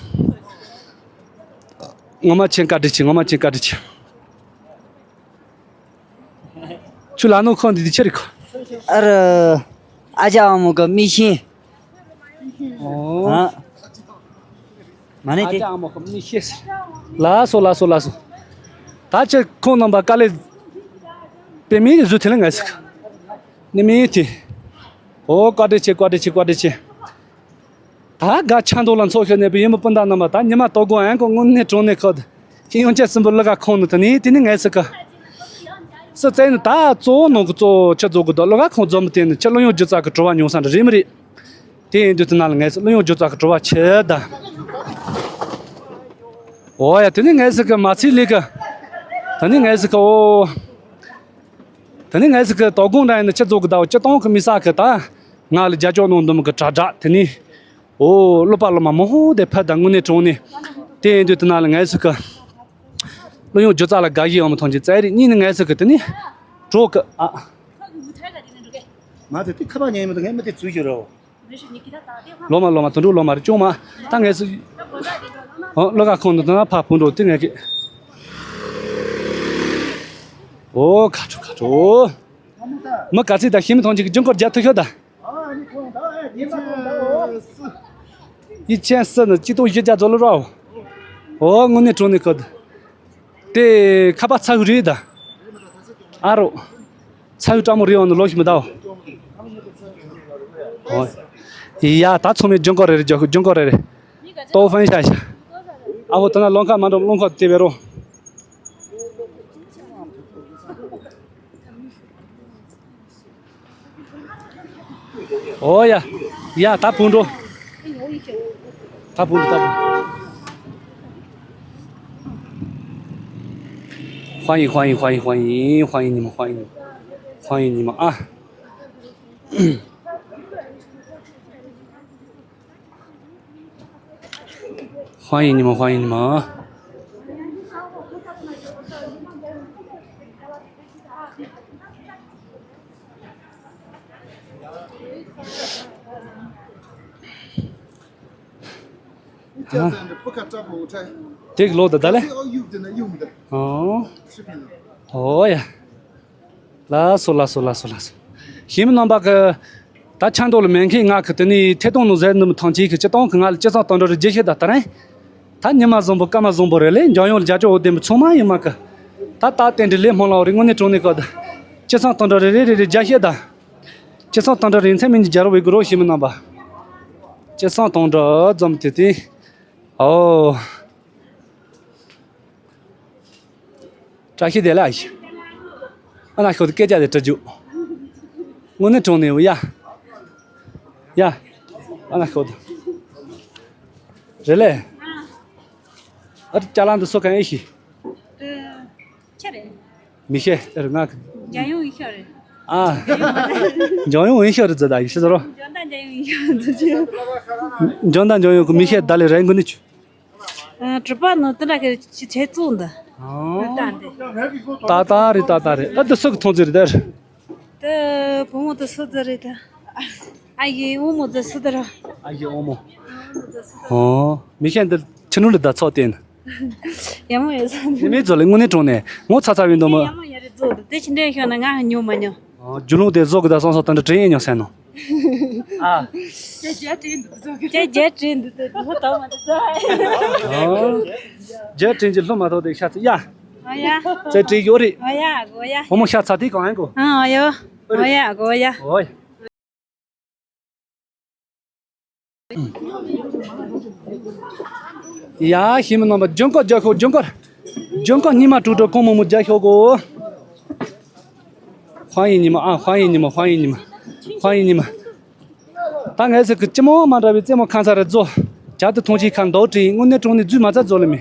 ངོ་མ་ཆེན་བཀའ་དྲིན་ཆེ་ངོ་མ་ཆེན་བཀའ་དྲིན་ཆེ། ཆུ་ལ་ནོ་ཁོང་འདི་འདི་ཆེ་རིག་ཨ་ར། ཨ་ཅག་ཨ་མོ་གི་མི་ཤེས། ཨོ། ཨ། མ་ནི་ཨ་དེ། ཅག་ཨ་མོ་གི་མི་ཤེས། ལགས་སོ་ལགས་སོ་ལགས་སོ། ད་ཆ་ཁོང་རྣམ་པ་དཀའ་ལས། པའི་མི་བཟོས་ཐེ་ལེ་ངས་ཟིག་ནི་མི་དེ། ཨོ་བཀའ་དྲིན་ཆེ་བཀའ་དྲིན་ཆེ་བཀའ་དྲིན་ཆེ། ད་ག་ཆ་མདོག་ལ་འཚོ་ཤོར་ནས་པའི་ཡུལ་མི་སྤུན་ཟླ་རྣམ་པ་ད་ཉི་མ་ལྟོ་གོ་ཨན་གོ་དངོས་གནས་དྲང་གནས་ཁོ། ཁྱེད་ཡོང་ཆེད་སྲིན་པོ་ལུ་ག་ཁོང་ནི་དེ་ནི་དེ་ནི་ངས་ཟིག་ག་སུ་བཙལ་ནི་ད་གཙོ་བོ་ནང་གི་གཙོ་བོ་ཆི་རྫོགས་གི་ད་ལུ་ག་ཁོང་འཛོམས་དེ་ནི་ཆི་ཀླུ་ཡོང་སྒྱུ་རྩལ་གི་བྲོ་བ་མྱོང་ས་འདྲ་རེད་མི་རེད། དེ་ཡིན་དུས་དེ་ན་ལ་ངས་ཀླུ་ཡོང་སྒྱུ་རྩལ་གི་བྲོ་བ་ཆེ་ད། འོ་ཡ་དེ་ནི་ངས་ཟིག་གི་མ་ཚིག་ལས་གི་དེ་ནི་ངས་ཟིག་གི་འོ། དེ་ནི་ངས་ཟིག་གི་དོ་དགོང་འདྲ་ཡིན་ནི་ཆི་རྫོགས་གི་ད་འོ་སྤྱི་སྟོང་གི་མི་ས་གི་ད་ང་ལ་རྒྱ་ཅོག་ནང་འདུམ་གི་དྲ་དྲ་དེ་ནི། ཨོ་ཀླུ་པ་ཀླུ་མ་མོ་ཧོ་དེ་ཕ་ད་དངོས་གནས་དྲང་གནས། དེ་ཡིན་དུས་དེ་ན་ལ་ངས་ཟིག་གི་ཀླུ་ཡོང་སྒྱུ་རྩལ་ལ་དགའ་ཡི་ཡོང་མི་ཐོང་ཅི་ཙའི་རིགས་གཉིས་ནི་ངས་ཟིག་གི་དེ་ནི་གྲོགས་གི་ཨ། མ་དེ་དེ་ཁ་པར་ཉན་མི་འདུག་ངས་མི་དེ་ཚུལ་ཞུ་རོ། ལོ་མ་ལོ་མ་དུད་འགྲོ་ལོ་མ་རེ་ཅུང་མ་ད་ངས་ཟིག་ཨོ་ཀླུ་ག་ཁོང་དུ་དེ་ན་ཕ་བུ་འགྲོ་དེ་ངས་གི། ཨོ་ཁ་ཁྲོ་ཁ་ཁྲོ། མི་ག་ཚོད་ད་ཤི་མི་ཐོང་ཅིག་གི་ཇུན་གོར་རྒྱ་ཐུ་ཤོ་ད། ཡི་ཆེན་སི་ནི་གཅིག་སྟོང་བཞི་བརྒྱ་རྫོ་ལོ་རོ། ཨོ་དངོས་གནས་དྲང་གནས་ཁོ། དེ་ཁ་པ་ཚ་ཧུ་རེད་ད། ཨ་རོ། ཚ་ཧུ་སྤྲང་མོ་རེད་འོང་ནི་ལོ་ཞིག་མི་ད། ཨོ། ཡ་ད་ཚང་མས་ཇུན་གོར་རེ་རེ་རྒྱག་ཁོ་ཇུན་གོར་རེ་རེ། ཏོ་ཧྥན་ཤ་ཤ། ཨ་བོ་ད་ན་ལོང་ཁ་མ་འགྲོ་ལོང་ཁ་དེ་བེ་རོ། ཨོ་ཡ། ཡ་ད་བུ་འགྲོ། ད་བུ་འགྲོ་ད་བུ། 欢迎欢迎欢迎欢迎欢迎你们欢迎你们欢迎你们啊！欢迎你们欢迎你们啊！ དེ་གི་ལོ་ད་ད་ལེ། ཨོ། ཨོ་ཡ། ལགས་སོ་ལགས་སོ་ལགས་སོ་ལགས་སོ། ཞི་མི་རྣམ་པ་གི། ད་ཆང་དོག་ལ་མེད་མཁན་ང་གི་དེ་ནས་ཐད་གཏོང་ནང་ཟེར་ནི་མི་ཐང་ཆེ་གི་སྤྱི་བཏང་གི་ང་ལ་སྤྱི་ཚོགས་དང་འགྲོ་རེ་རྒྱས་བཤད་ད་ལྟ་རེད། ད་ཉི་མ་བཟང་པོ་སྐར་མ་བཟང་པོ་རེད་ལེ། འཇམ་དབྱངས་ལ་རྒྱ་ཅོག་འོ་བདེན་པ་ཚང་མ་ཡིན་མ་གི། ད་ད་རྟེན་འབྲེལ་ལས་སྨོན་ལམ་རེ་དངོས་གནས་དྲང་གནས་སྐབས་ད། སྤྱི་ཚོགས་དང་འགྲོ་རེ་རེ་རེ་རེ་རྒྱས་བཤད་ད། སྤྱི་ཚོགས་དང་འགྲོ་རེ་མཚན་མིན་གྱི་རྒྱལ་རབས་འོས་དགོས་རོགས་ཞི་མི་རྣམ་པ། སྤྱི་ཚོགས་དང་འགྲོ་འཛོམས་དེ་དེ། ཨོ། བཀྲ་ཤིས་བདེ་ལེགས་ཨ་ཤི། ཨ་ན་ཤོད་སྐད་ཆ་དེ་དྲི་རྒྱུ། དངོས་གནས་དྲང་གནས་ཡ། ཡ། ཨ་ན་ཤོད། རེད་ལེ། ཨ་ཅ་ལག་འདི་སོ་གང་ཨེ་ཤི། ཁྱེད་རེད། མི་ཤེས་ཨེ་རེད་ང་གི། འཇམ་དབྱངས་ཡིན་ཤག་རེད། ཨ། འཇམ་དབྱངས་ཡིན་ཤག་རེད་ཟེར་ད་ཡིན་ཤི་ཟེར་རོ། འཇོན་ཐང་འཇམ་དབྱངས་ཡིན་ཤག་ཟེར་གྱི། འཇོན་ཐང་འཇམ་དབྱངས་གི་མི་ཤེས་ད་ལེ་རེད་འགོ་ནི་ཆུ། ཨ། གྲུབ་པ་ནི་དེ་འདྲ་གི་ཆེ་ཆེ་བཙུགས་འདི། ཨོ། ད་འདི། ཏག་ཏག་རེད་ཏག་ཏག་རེད། ཨ་འདི་སུ་གི་མཐོང་ཚུལ་རེད་ད། དེ་བུ་མོ་དེ་སུ་ཚོ་རེད་ད། ཨ་ཡེ་དབང་མོ་དེ་སུ་དེ་ར། ཨ་ཡེ་དབང་མོ། ཨོ། མི་ཤེས་འདི་ཕྱི་ནང་ལ་ད་ཚོགས་བསྟན། ཡ་མོ་ཡ་ས་འདི། མི་ཚོ་ལ་དངོས་གནས་དྲང་གནས་ངོ་ཚ་ཚ་བའི་འདུག་མོ། ཡ་མོ་ཡ་རེད་ཛོ་དེ་ཕྱི་འདྲེན་ཤོར་ན་ང་ཉོ་མ་ཉོ། ཨོ། རྒྱུ་ལུང་དེ་བཟོ་གི་ད་སོང་སོང་ད་འདྲ་དྲན་ཡས་ཉོ་སེ་ནོ། ཨ། ཇ་ཇ་བྲིས་འདུག་ཇ་ཇ་བྲིས་འདུག་དེ་ལྷོ་ཐོག་མ་དེ་ཚ། ཨོ། ཇ་བྲིས་ཀྱི་ལྷོ་མ་ཐོག་དེ་ཤ་ཚ་ཡ། ཨ་ཡ། ཚ་བྲིས་ཡོད་རེད། ཨ་ཡ་གོ་ཡ། ཧོ་མོ་ཤ་ཚ་དེ་གང་ཡང་གོ། ཨ་ཡ། ཨ་ཡ་གོ་ཡ། ཨོ་ཡ། ཡ་ཞི་མི་རྣམ་པ་ཇོན་ཀོ་རྒྱག་ཤོག་ཇོན་ཀོ། ཇོན་ཀོ་སྙིང་མ་དྲུག་དྲུག་གོང་མོ་མོ་རྒྱག་ཤོག་གོ། 欢迎你们啊，欢迎你们，欢迎你们，欢迎你们。 ད་ངས་ཟེར་གི་ཅི་མོ་མ་འདྲ་བའི་རྩེད་མོ་ཁང་ས་རེ་རྫོ། ཇ་དུ་ཐོང་ཆེ་ཁ་མདོག་དྲིན་དངོས་གནས་དྲང་གནས་རྫུས་མ་རྩ་རྫོ་ལེ་མེ།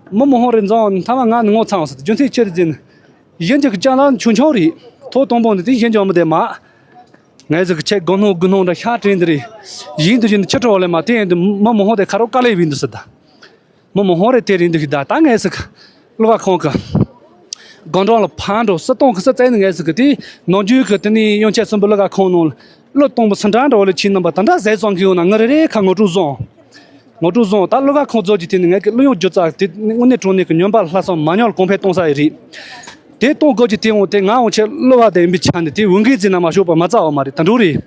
མི་མོ་ཧོང་རེ་འཛོང་མཐའ་མ་ང་ནི་ངོ་ཚ་བ་ཟེར་རྒྱུ་མཚན་ཆེ་རེ་འཛིན། གཞན་གྱི་ཅང་ལ་ཆུང་ཆུང་རེད། ཐོག་དང་པོ་འདི་དེ་གཞན་གྱི་མི་དེ་མ། ངས་ཟེར་གི་ཆེ་དགོ་སྣང་དགུ་སྣང་འདྲ་ཤ་དྲིན་འདི་རེད། ཡིན་དུ་བཞིན་དུ་ཆེ་དྲོ་བ་ལེ་མ་དེ་ཡིན་དུ་མི་མོ་ཧོང་དེ་ཁ་རོག་དཀའ་ལས་བིན་དུ་ཟེར་ད། མི་མོ་ཧོང་རེ་དེ་རིང་འདུག་ཤི་ད་ད་ངས་ཟིག་གླུ་བ་ཁང་གི་སྒང་འགྲམ་ལ་ཕར་འགྲོ་སུ་གཏོང་གི་སུ་བཙལ་ནས་ངས་ཟིག་གི་དེ་ནང་རྒྱུད་གི་དེ་ནས་དབྱངས་ཅན་གསུམ་པོ་གླུ་བ་ཁང་ནང་ལ་གླུ་གཏོང་པོ་སུ་འདྲ་འདྲ་བོ་ལ་ཕྱིན་ནམ་པ་ད་འདྲ་ཟས་བཙོང་གི་ཡོད་ན་ངི་རེ་རེ་ཁ་ངོ་སྤྲོད་བཟུང་། ངོ་སྤྲོད་བཟུང་ད་གླུ་བ་ཁང་རྫོགས་ཀྱི་དེ་ནས་ངས་གི་གླུ་དབྱངས་སྒྱུ་རྩལ་དེ་དངོས་གནས་དྲང་གནས་གི་སྨྱོན་པ་ལྷག་བསམ་མ་ཉམས་གོང་འཕེལ་གཏོང་ས་ཡི་རེད། དེ་གཏོང་དགོས་ཀྱི་དེ་འོང་དེ་ང་འོང་ཆེད་གླུ་བ་དེ་ཡིན་པའི་ཆ་ནས་དེ་འོས་འགན་འཛིན་ན་མ་ཞོག་པ་མ་རྩ་བ་མ་རེད་ད་འགྲོ་རེད།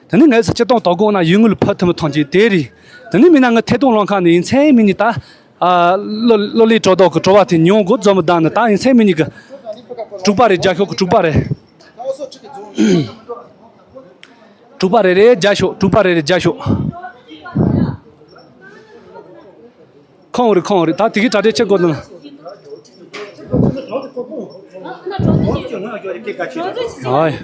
དེ་ནི་ངས་སྤྱི་བཏང་དོ་དགོང་ན་ཡུལ་དངོས་ལ་ཕར་ཐུབ་མི་ཐོན་གྱི་དེ་རེད། དེ་ནི་མིན་ན་ངའི་ཐད་གཏོང་ལོང་ཁ་ནས་ཡིན་མཚན་མི་ཉིད་ད། ཨ། ལོ་ལོ་ལི་དྲོ་དོག་གི་བྲོ་བ་དེ་མྱོང་དགོས་རྫོ་མི་ལྡང་ནི་ད་ཡིན་མཚན་མི་ཉིད་ཀྱི། དྲུག་པ་རེ་རྒྱ་ཤོག་གི་དྲུག་པ་རེ། དྲུག་པ་རེ་རེ་རྒྱ་ཤོག་དྲུག་པ་རེ་རེ་རྒྱ་ཤོག་ཁོང་རེ་ཁོང་རེ་ད་དེ་གི་གྲ་སྒྲིག་ཆེ་དགོས་དང་། ཨོ་ཡ།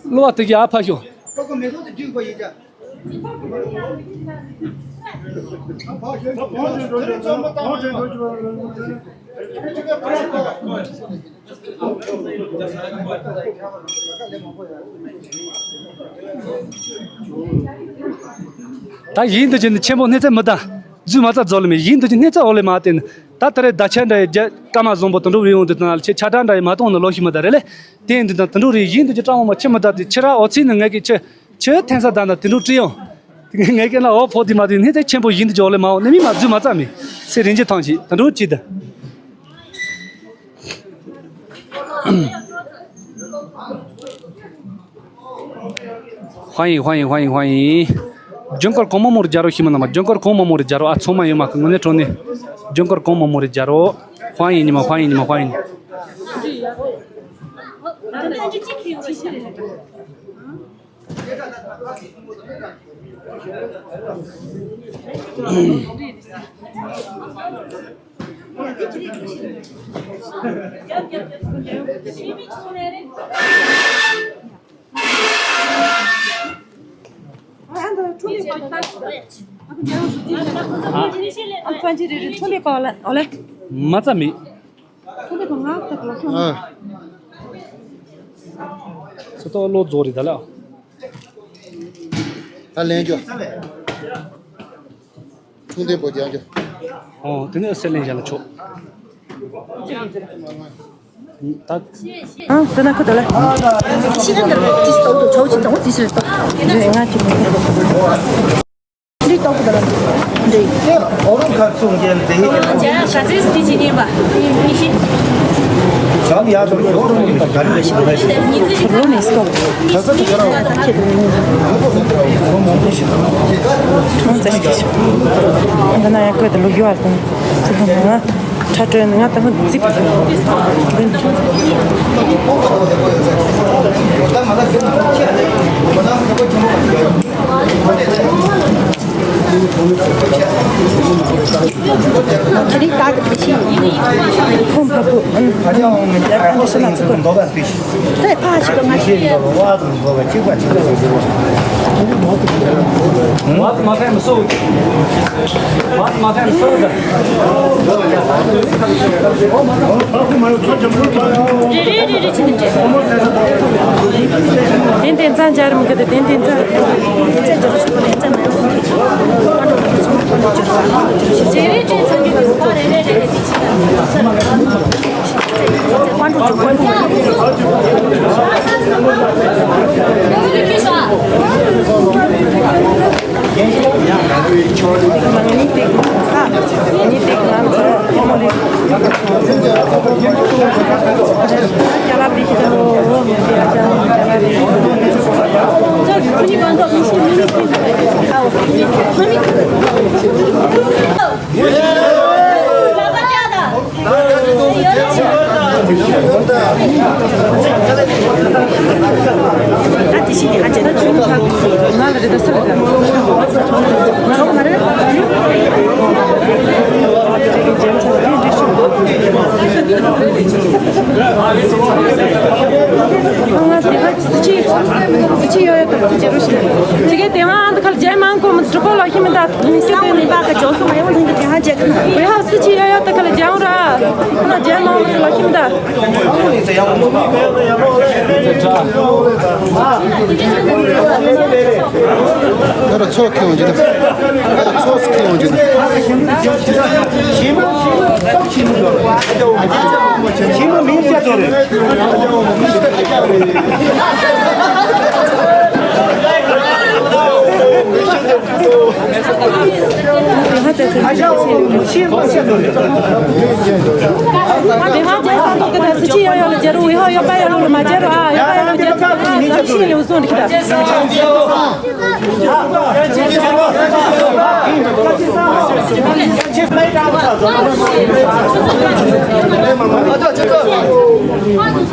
གླུ་བ་དེ་གི་ཨ་ཕ་ཤོག་ད་ཡིན་དུ་ཅི་ནི་ཆེན་པོ་གནས་ཚད་མི་ད། རྫུས་མ་རྩ་རྫོགས་ལེ་མེད་ཡིན་དུ་ཅི་གནས་ཚད་འོག་ལེ་མ་བསྟན། ད་ད་རེས་ད་ཆ་འདྲ་ཡི་རྒྱ་སྐར་མ་བཟང་པོ་དུད་འགྲོ་བའི་ཡོང་དུ་ད་ན་ལ་ཆེ་ཆ་གྲངས་འདྲ་ཡི་མ་གཏོང་ནི་ལོ་ཤི་མི་ད་རེད་ལེ། དེ་ཡིན་དུ་ད་དུད་འགྲོ་རེད་ཡིན་དུ་ཅི་སྤྲང་བོ་མ་ཆི་མི་ད་དེ་ཕྱི་ར་འོ་ཚིག་ནི་ངས་ཀྱི་ཆི་ཆི་འཐེན་ས་ད་ན་དུད་འགྲོ་བྲིས་ཡོང་། ངས་ཀྱང་ལ་འོ་ཕོ་དེ་མ་དེ་ནི་དེ་ཆེན་པོ་ཡིན་དུ་འཇོག་ལེ་མ་འོ་ནི་མི་མ་རྫུས་མ་རྩ་མི་སེ་རིན་ཅི་ཐང་ཆི་ད་འགྲོ་ཅི་ད།欢迎欢迎欢迎欢迎。 ལྗོངས་མཁར་གོང་མ་མོ་རི་རྒྱལ་རོ་ཤི་མ་ན་མ་ལྗོངས་མཁར་གོང་མ་མོ་རི་རྒྱལ་རོ་ཨ་ཚང་མ་ཡོད་མ་གི་ངོ་ནས་གྲོང་ནས་ལྗོངས་མཁར་གོང་མ་མོ་རི་རྒྱལ་རོ། 欢迎你们欢迎你们欢迎你们。 མ་རྩ་མེད། ཨ། ཚེ་ཏོག་བློ་རྫོགས་རེད་ད་ལ། ད་ལན་རྒྱོ། ཐུང་ཐུང་པོ་རྒྱག་རྒྱོ། ཨོ་དེ་ནས་སེ་ལན་བཞག་ལ་ཆོག་ད། ཨང་དེ་ན་ཁོ་ད་ལ། ཤི་གན་དར་ཅི་སྟོག་ཏུ་ཆོག་ཅི་ཙང་ཅི་སི་རེ་སྟོག་ང་ཅི་མི་འདི་སྟོག་པོ་ད་ལ་འདི། ཨོ་རོང་ཁ་སུང་རྒྱལ་འདི། ཇ་ཡ་ཤ་ཚིས་འདི་ཅི་ཉིན་པ། ཇ་ཡ་ཚོར་ཇོ་རོང་ནི་ག་རེ་ཞིག་ལ་ཞིག་ལོ་ནི་སྟོག་ད་ས་ཏུ་ཁ་ར་བ། ཁྲོང་ཙེ་ཤི་ཤོ། འདི་ན་ཡ་ཀོ་ད་ལུག་ཡོ་ཨར་དང་། ཚུལ་དང་ང་། ཁྲ་ཁྲོན་ང་ད་ཧུ་ཙིག་ཁྱེད་རིག་ད་གི་ཤི། ཁོང་ཕ་བུ་ཨན་ཡ་ཁོང་དུ་སུ་ན་ཚུགས་དེ་ཕ་ཞིག་ང་ཤི། ཏན་ཏན་ཙང་འཇར་མི་གི་ཏན་ཏན་ཙང་། ཁ་ལ་རྒྱལ་མང་གོ་མི་གྲུ་པོ་ལ་ཤི་མི་འདའ། མི་ཤི་དེ་ནི་སི་ཆི་ཡོ་ཡོ་ད་ཁ་ལ་རྒྱལ་རུ་ར། ཡ་སི་ཆི་ཡོ་ཡོ་ད་ཁ་ལ་རྒྱལ་རུ་ར། ཁ་ལ་རྒྱལ་མང་མི་ལ་ཤི་མི་འདའ། ཡ་ར་ཚོ་ཁེ་འོང་རྒྱུ་ད། ཡ་ར་ཚོ་ཁེ་འོང་རྒྱུ་ད། ཞི་མ་མིང་ཅི་ཚོ་རེད།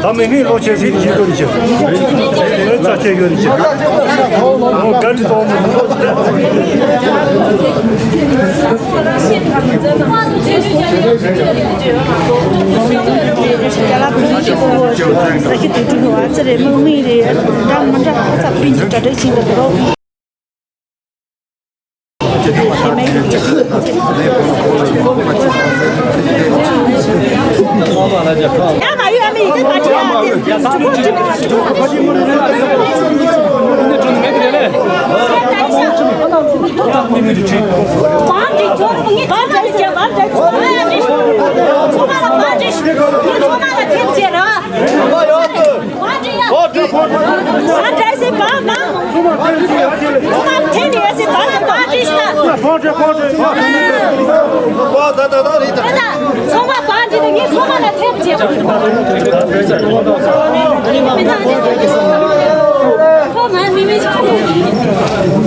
ད་མི་མིན་ལོ་ཆེ་སྲིད་ཀྱི་ཡོད་རེད་ཤག་རྩ་ཆེ་ཡོད་རེད་ཤག་ཨོ་ག་འདྲ་གཏོང་མི། ཚང་མ་བང་འདི་ནས་ངས་ཚང་མ་ལ་ཐེབས་བྱས། ཁོ་ང་མི་མི་ཆགས།